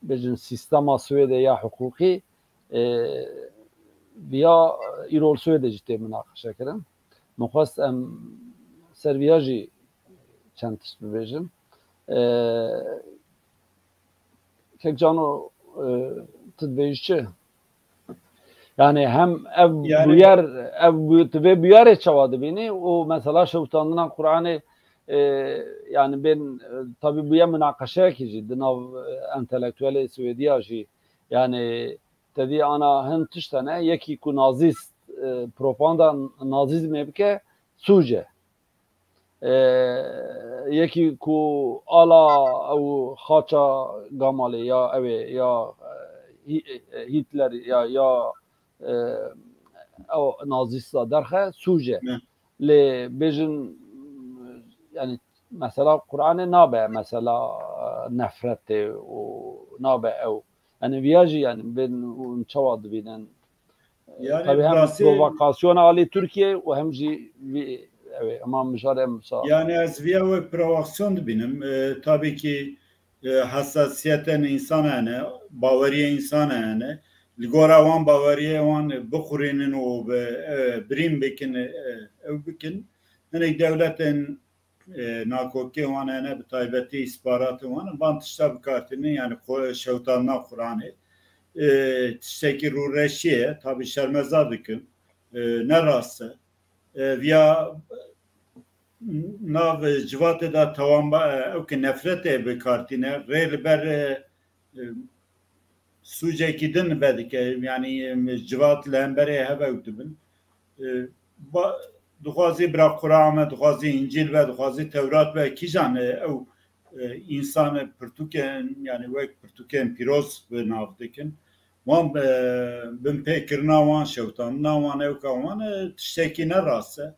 bêjin sîstema Swêdê ya hiqûqî, e, viya îro li Swêdê jî tê minaqeşekirin. Min xwest em ser viya jî çend tişt bibêjin. E, Kek Cano, e, tu dibêjî çi? Yani hem ev Yani bûyer, ev bû-, tu vê bûyerê çawa dibînî û mesela şewitandina Quranê, e, yani bên, e, tabî bûye minaqeşeyekî jî di nav, e, entelektuelê Swêdiya jî. Yani te dî ana hin tişt hene, yekî ku nazîst, e, propaganda nazîzmê bike, sûc e. E, yekî ku ala ew xaça Gamalê ya ew ê ya, e, Hi-, e, Hitler ya, ya, e, ew nazîsta derxe sûc e. Ne. Lê bêjin, yani mesela Quranê nabe mesela, e, nefretê û nabe ew. Yani viya jî yani bên hûn çawa dibînin? Yani Tabii hem rastî provokasyona alî Tirkiye û hem jî vî, ew ê, ama mijarê em sa. Yani ez viya wek provokasyon dibînim. E, tabii ki, e, hassasiyetên însan hene, baweriyê însan hene. Li gora wan baweriyê wan bixurînin û bi, e, birîn bikin, e, ew bikin. Hinek dewletên e, nakokê wan hene, bi taybetî îstixbaratê wan, van tişta bikartînin, yani xwe-, şewitandina Quranê. E, tiştekî rûreşiyê ye, tabî şermeza dikim. E, ne rast e. E, viya nav civatê de tewamba, e, ew ki nefretê bikartîne, rê li ber, e, e, sûcekî din vedike, yani, em, civat li hemberê hev ew dibin. E, ba-, dixwazî bira Quran be, dixwazî Încîl be, dixwazî Tewrat be, kîjan e ew, e, însan pirtûkên, yani wek pirtûkên pîroz bi nav dikin. Wan, e, binpêkirina wan, şewitandina wan, ewka wan, e, tiştekî ne rast e.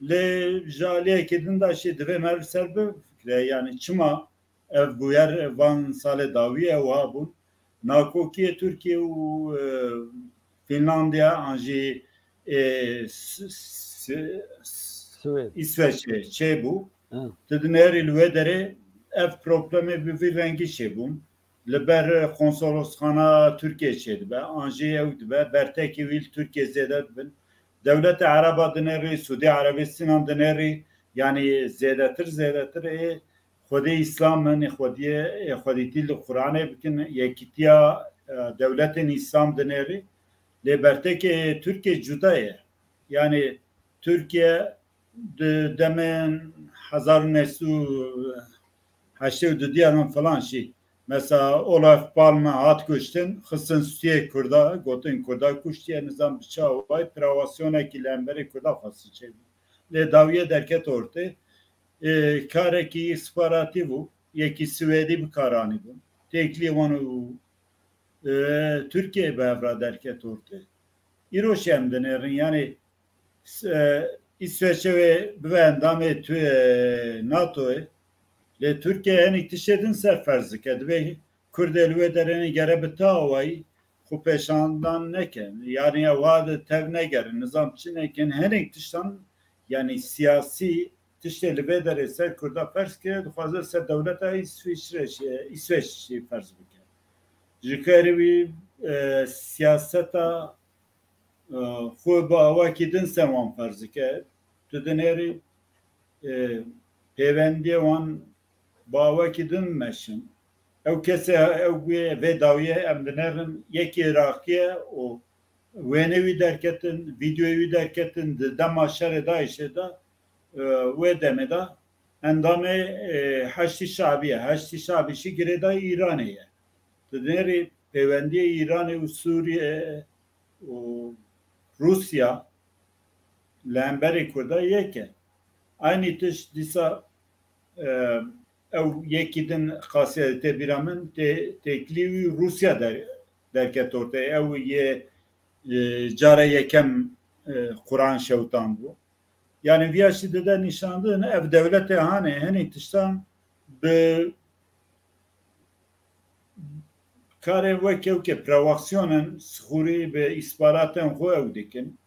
Lê ji aliyekî din de jî divê me li ser bifikirî. de, yani çima ev bûyer van salê dawî ew ha bûn. Nakokiyê Tirkiye û, e, Finlandiya an jî, e, S-, S-, S-, Swêd. Îsveçê çêbû. Ha. Tu dinêrî li wê derê ev problemê bi vî rengî çêbûn. Li ber konsolosxana Tirkiye çêdibe, an jî ew dibe, bertekî wî li Tirkiye zêde dibin. Dewleta Ereba dinêrî, Sûdî Erebîstinan dinêrî, yanî zêdetir, zêdetir ê Xwedê Îslam in, ê Xwediyê, ê Xwedîtî li Quranê bikin, yekîtiya, e, dewletên Îslam dinêrî. Lê bertekê Tirkiye cuda ye. Yanî Tirkiye di demên hezar û neh sed û heştê û dudiyan filan jî. Mesela Olof Palme hat kuştin, xistin stûyê Kurda, gotin Kurda kuştiye, nizam bi çi awayî, provokasyonekî li hemberî Kurda xwestin çêbû. Lê dawiyê derket ortê. E, karekî îstixbaratî bû, yekî Swêdî bi kar anîbûn. Têkiliyê wan û, e, Tirkiye bi hev re derket ortê. Îro jî em dinêrin, yanî, s-, e, Îsveçê wê bibe endamê tu-, e, NATOyê. Lê Tirkiye hinek tiştê din ser ferz dike. Divê Kurdê li wê derê gere bi ti awayî xwe pêşandan nekin. Yanî ew ha di tev negerin, nizam çi nekin. Hinek tiştan, yanî siyasî tiştê li vê derê ser Kurda ferz kiriye, dixwaze ser dewleta Îsviçre jî, Îsveç jî ferz bike. Ji xêrê wî, e, siyaseta, e, xwe bi awakî din ser wan ferz dike. Tu dinêrî, e, pêwendiyê wan bi awakî din meşin. Ew kesê, ew wê, vê dawiyê em dinêrin, yekî Iraqî ye û wênê wî derketin, vîdeoyê wî derketin, di dema şerê DAIŞê de, e, wê demê de endamê, e, Heşdî Şabî ye. Heşdî Şabî jî girêdayî Îranê ye. Tu dinêrî pêwendiyê Îranê û Sûriye û Rûsya li hemberî Kurda yek e. Aynî tişt dîsa, e, ew yekî din qasî tê bîra min, tê-, têkilî wî Rûsya der-, derket ortê. Ew yê, e, cara yekem, e, Quran şewtan bû. Yanî viya jî dide nîşandin, ev dewletê hanê, hinek tiştan bi karê weke weke provokasyonên sixûrî bi îstixbaratên xwe ew dikin.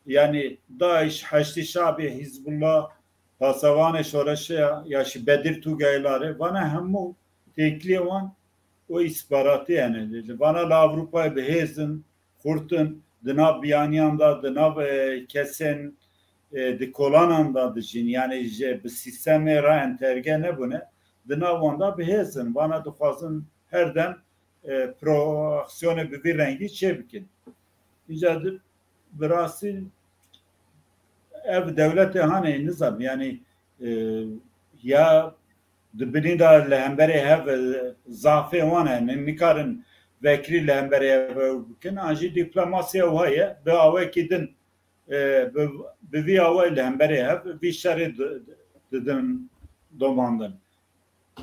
Yanî DAIŞ, Heşdî Şabî, Hizbullah, Pasevanê Şoreşê ya, ya jî Bedir Tugaylarê, vana hemû têkiliyê wan û îstixbaratî hene. Li vana li Ewropayê bi hêz in, xurt in, di nav biyaniyan de, di nav, e, kesên, e, di kolanan de dijîn, yanî ji, bi sîstemê re enterge nebûne, di nav wan de bi hêz in. Vana dixwazin her dem, e, provokasyonê bi vî rengî çêbikin. Înca di, bi rastî ev dewletê hanê nizam, yanî, e, ya di binî de li hemberê hev, e, zafê wan hene, nikarin vekirî li hemberê hev ew bikin, an jî dîplomasiya wiha ye, bi awekî din, e, bi, bi vî awayî li hemberê hev vî şerê di-, didin domandin.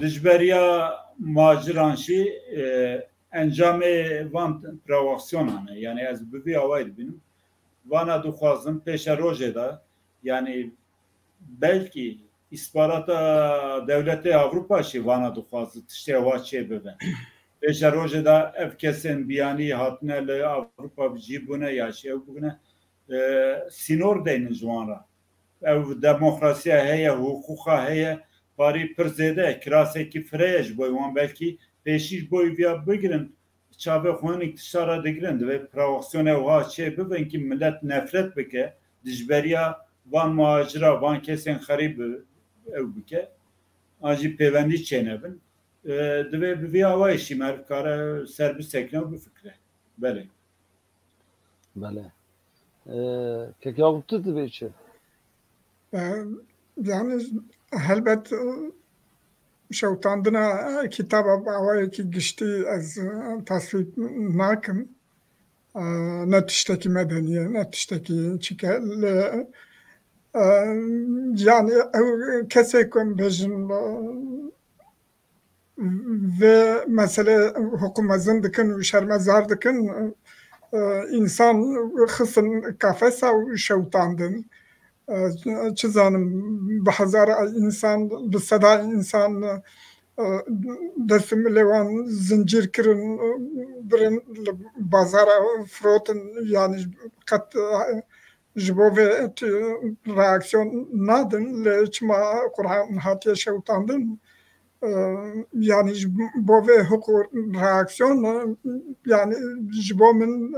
Dijberiya maciran jî, e, encamê van provokasyonane. Yanî ez bi vî awayî dibînim. Vana dixwazin pêşerojê de, yanî belkî îstixbarata dewletê Ewropa jî vana dixwaze tiştê wa çê bibe. Pêşerojê de ev kesên biyanî hatine li Ewropa bi cî bûne ya jî ew bûne, e, sînor deynin ji wan re. Ev demokrasiya heye, hiqûqa heye, parî pir zêde ye, kirasekî fireh ye ji bo wan, belkî pêşî ji bo viya bigirin, çavê xwe hinek tişta re digirin, divê provokasyonê wiha çê bibin ki millet nefret bike, dijberiya van muhacira, van kesên xerîb ew bike, an jî pêwendî çênebin. E, divê bi vî awayî jî meriv kare ser bisekine û bifikire. Belê. Belê. Ee, Kek Yakup, tu dibê çi? Ee, yani helbet, e, şewtandina, e, kitaba bi awayekî giştî ez, e, tasvîb nakim. E, ne tiştekî medenî ye, ne tiştekî çike li, e, yani ew kesê ku em bêjin, e, vê meselê hiqû mezin dikin û şermezar dikin, e, însan xistin kafesa û şewtandin. e, çi zanim, bi hezara însan, bi seda însan, e, dest û milê wan zincîr kirin, e, birin li bazara firotin, yanî qet, e, ji bo vê tu reaksiyon nadin, lê çima Qur'an hatiye şewitandin, e, yanî ji bo vê hiqû reaksiyon, e, yanî ji bo min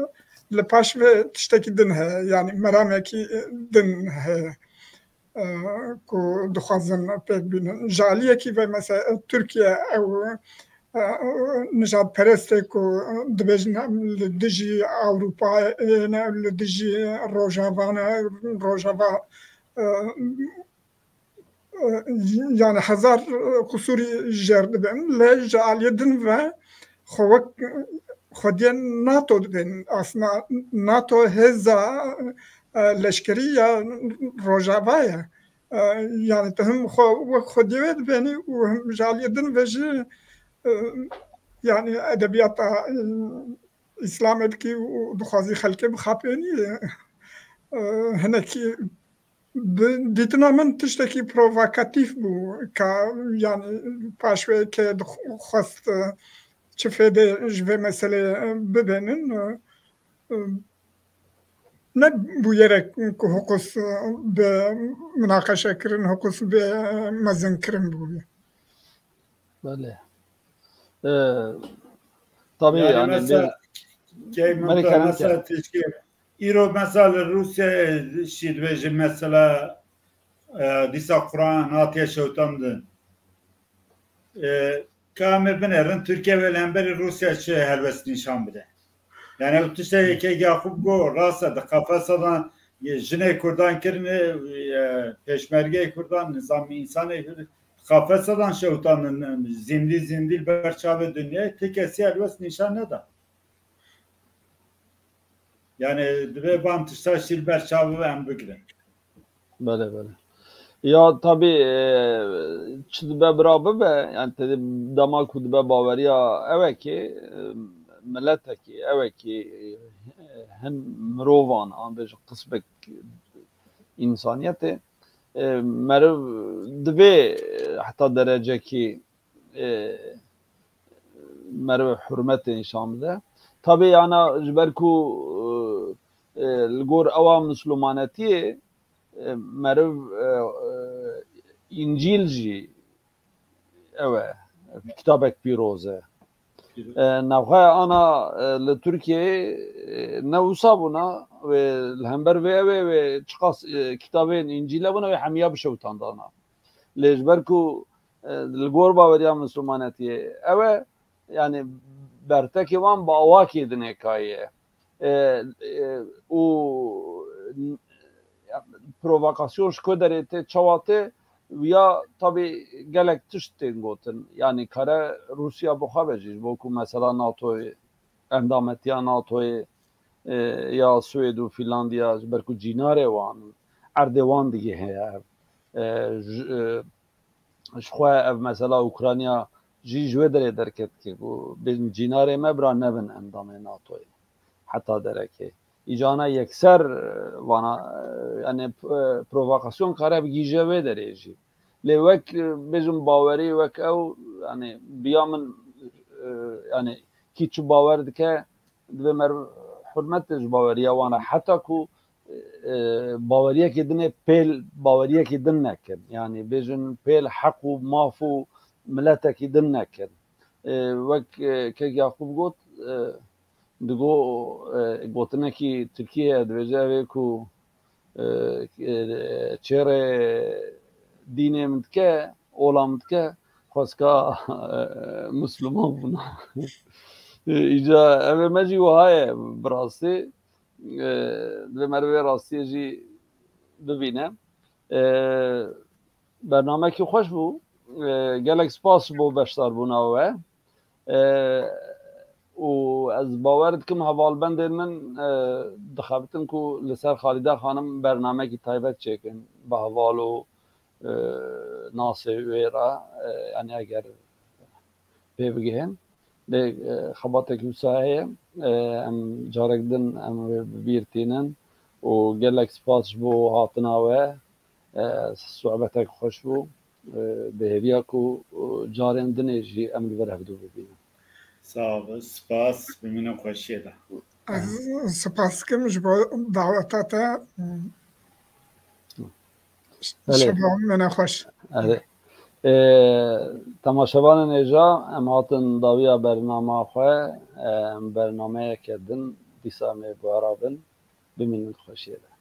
li paş vê tiştekî din heye, yanî meramekî din heye, e, ku dixwazin pêk bînin. Ji aliyekî ve mesela Tirkiye ew, e, nijadperestê ku dibêjin em li dijî Ewropayê ne, li dijî Rojava ne, Rojava, e, e, yani hezar, e, qusûrî jêr dibin, lê ji aliyê din ve xwe wek, e, xwediyên NATO dibin. Aslında NATO hêza, e, leşkerî ya Rojava ye. E, yani tu him xwe wek xwediyê wê dibênî û him ji aliyê din ve jî, e, yani edebiyata, e, Îslamê dikî û dixwazî xelkê bixapênî. E, hinekî bi dîtina min tiştekî provokatîf bû, ka, yani paşvê ke dixwest, e, çi fêdê ji vê meselê, e, bibênin, e, e, ne bûyerek ku hiqûs, e, bi minaqeşe kirin, hiqûs bi mezin kirin bûye. Belê. E, tabii Yani yani mesela, bir- key Melek Hanım mesela tişkî, îro mesela li Rûsyayê şî dibêjin mesela, e, dîsa Qur'an hatiye şewitandin. E, ka em ê binêrin Tirkiye wê li hemberî Rûsya çi helwest nîşan bide. Yani ew tiştê yekê Yakup got, rast e, di qafesa de jinê Kurdan kirine, e, pêşmergeyê Kurdan, nizamî însanê Kurd, qafesa de şewitandin, zîndî zîndî li ber çavê dinyayê, ti kesî helwest nîşan neda. Yani divê van tişta şî li ber çavê em bigirin. Belê, belê. Ya tabii, e, çi dibe bira bibe, yani te dema ku dibe baweriya ew e ki, e, miletekî, ew e ki, e, hin mirovan, an bêjin qismek însaniyetê, e, meriv divê, e, heta derecekî, e, meriv hurmetê nîşan bide. Tabii yani ji ber ku, e, e, li gor ewa Mislimanetiyê, e, meriv, e, e, Încîl jî ew e, kitabek pîroz e. E, navxwe ana, e, li Tirkiyeyê, e, ne wisa bûna, wê li hember vê ew ê wê çiqas, e, kitabên Încîle bûna wê hemiya bişewitandana. Lê ji ber ku, e, li gor baweriya Mislimanetiyê ew e, yani bertekê wan bi awakê dinê kaye. E, e, û, e, provokasyon ji ku derê tê, çawa tê, ya tabii gelek tişt tên gotin. Yani kare Rûsya bi xwe ve jî, ji bo ku mesela NATOyê, endametiya NATOyê, e, ya Swêd û Fînlandiya, ji ber ku cînarê wan, erdê wan digihê ev. E, ji, e, ji xwe ev mesela Ukrayna jî ji wê derê derketike ku bên cînarê me bira nebin endamê NATOyê. Heta derekê. Îcana yekser, e, vana, e, yani, e, provokasyon kare bigihîje wê derê jî. Lê wek, e, bêjim bawerî wek ew, yani, biya min, e, yani, kî çi bawer dike, divê meriv hurmet ji baweriya wan re. Heta ku, e, baweriyekê din ê pêl baweriyekê din nekin. Yani bêjin pêl heq û maf û miletekî din nekin. E, wek, e, kek Yaqûb got, e, digo, e, gotinekî Tirkiyê ye, dibêje ev ê ku, e, e, çêrê dînê min dike, ola min dike, xwezka, e, Misliman bûna. E, îca ev ê me jî wiha ye bi rastî. E, divê meriv vê rastiyê jî bibîne. E, bernamekî xweş bû. E, gelek spas ji bo beşdarbûna we. E, û ez bawer dikim hevalbendên min, e, dixebitin ku li ser Xalîde Xanim bernamekî taybet çêkin bi heval û, e, nasê wê re, e, yani eger pê bigihên. Lê, e, xebatek wisa heye, e, em carek din em wê bi bîr tînin û gelek spas ji bo hatina we. E, sohbetek xweş bû. E, bi hêviya ku, e, carên dinê jî em li vir hevdû bibînin. Sağ ol, spas, bimînin xweşiyê de. Ez spas dikim ji bo daweta te. Belê. Şeva me nexweş. Erê. E, temaşevanên hêja, em hatin dawiya bernama xwe, e, em bernameyeke din dîsa em ê guhera bin, bimînin xweşiyê de.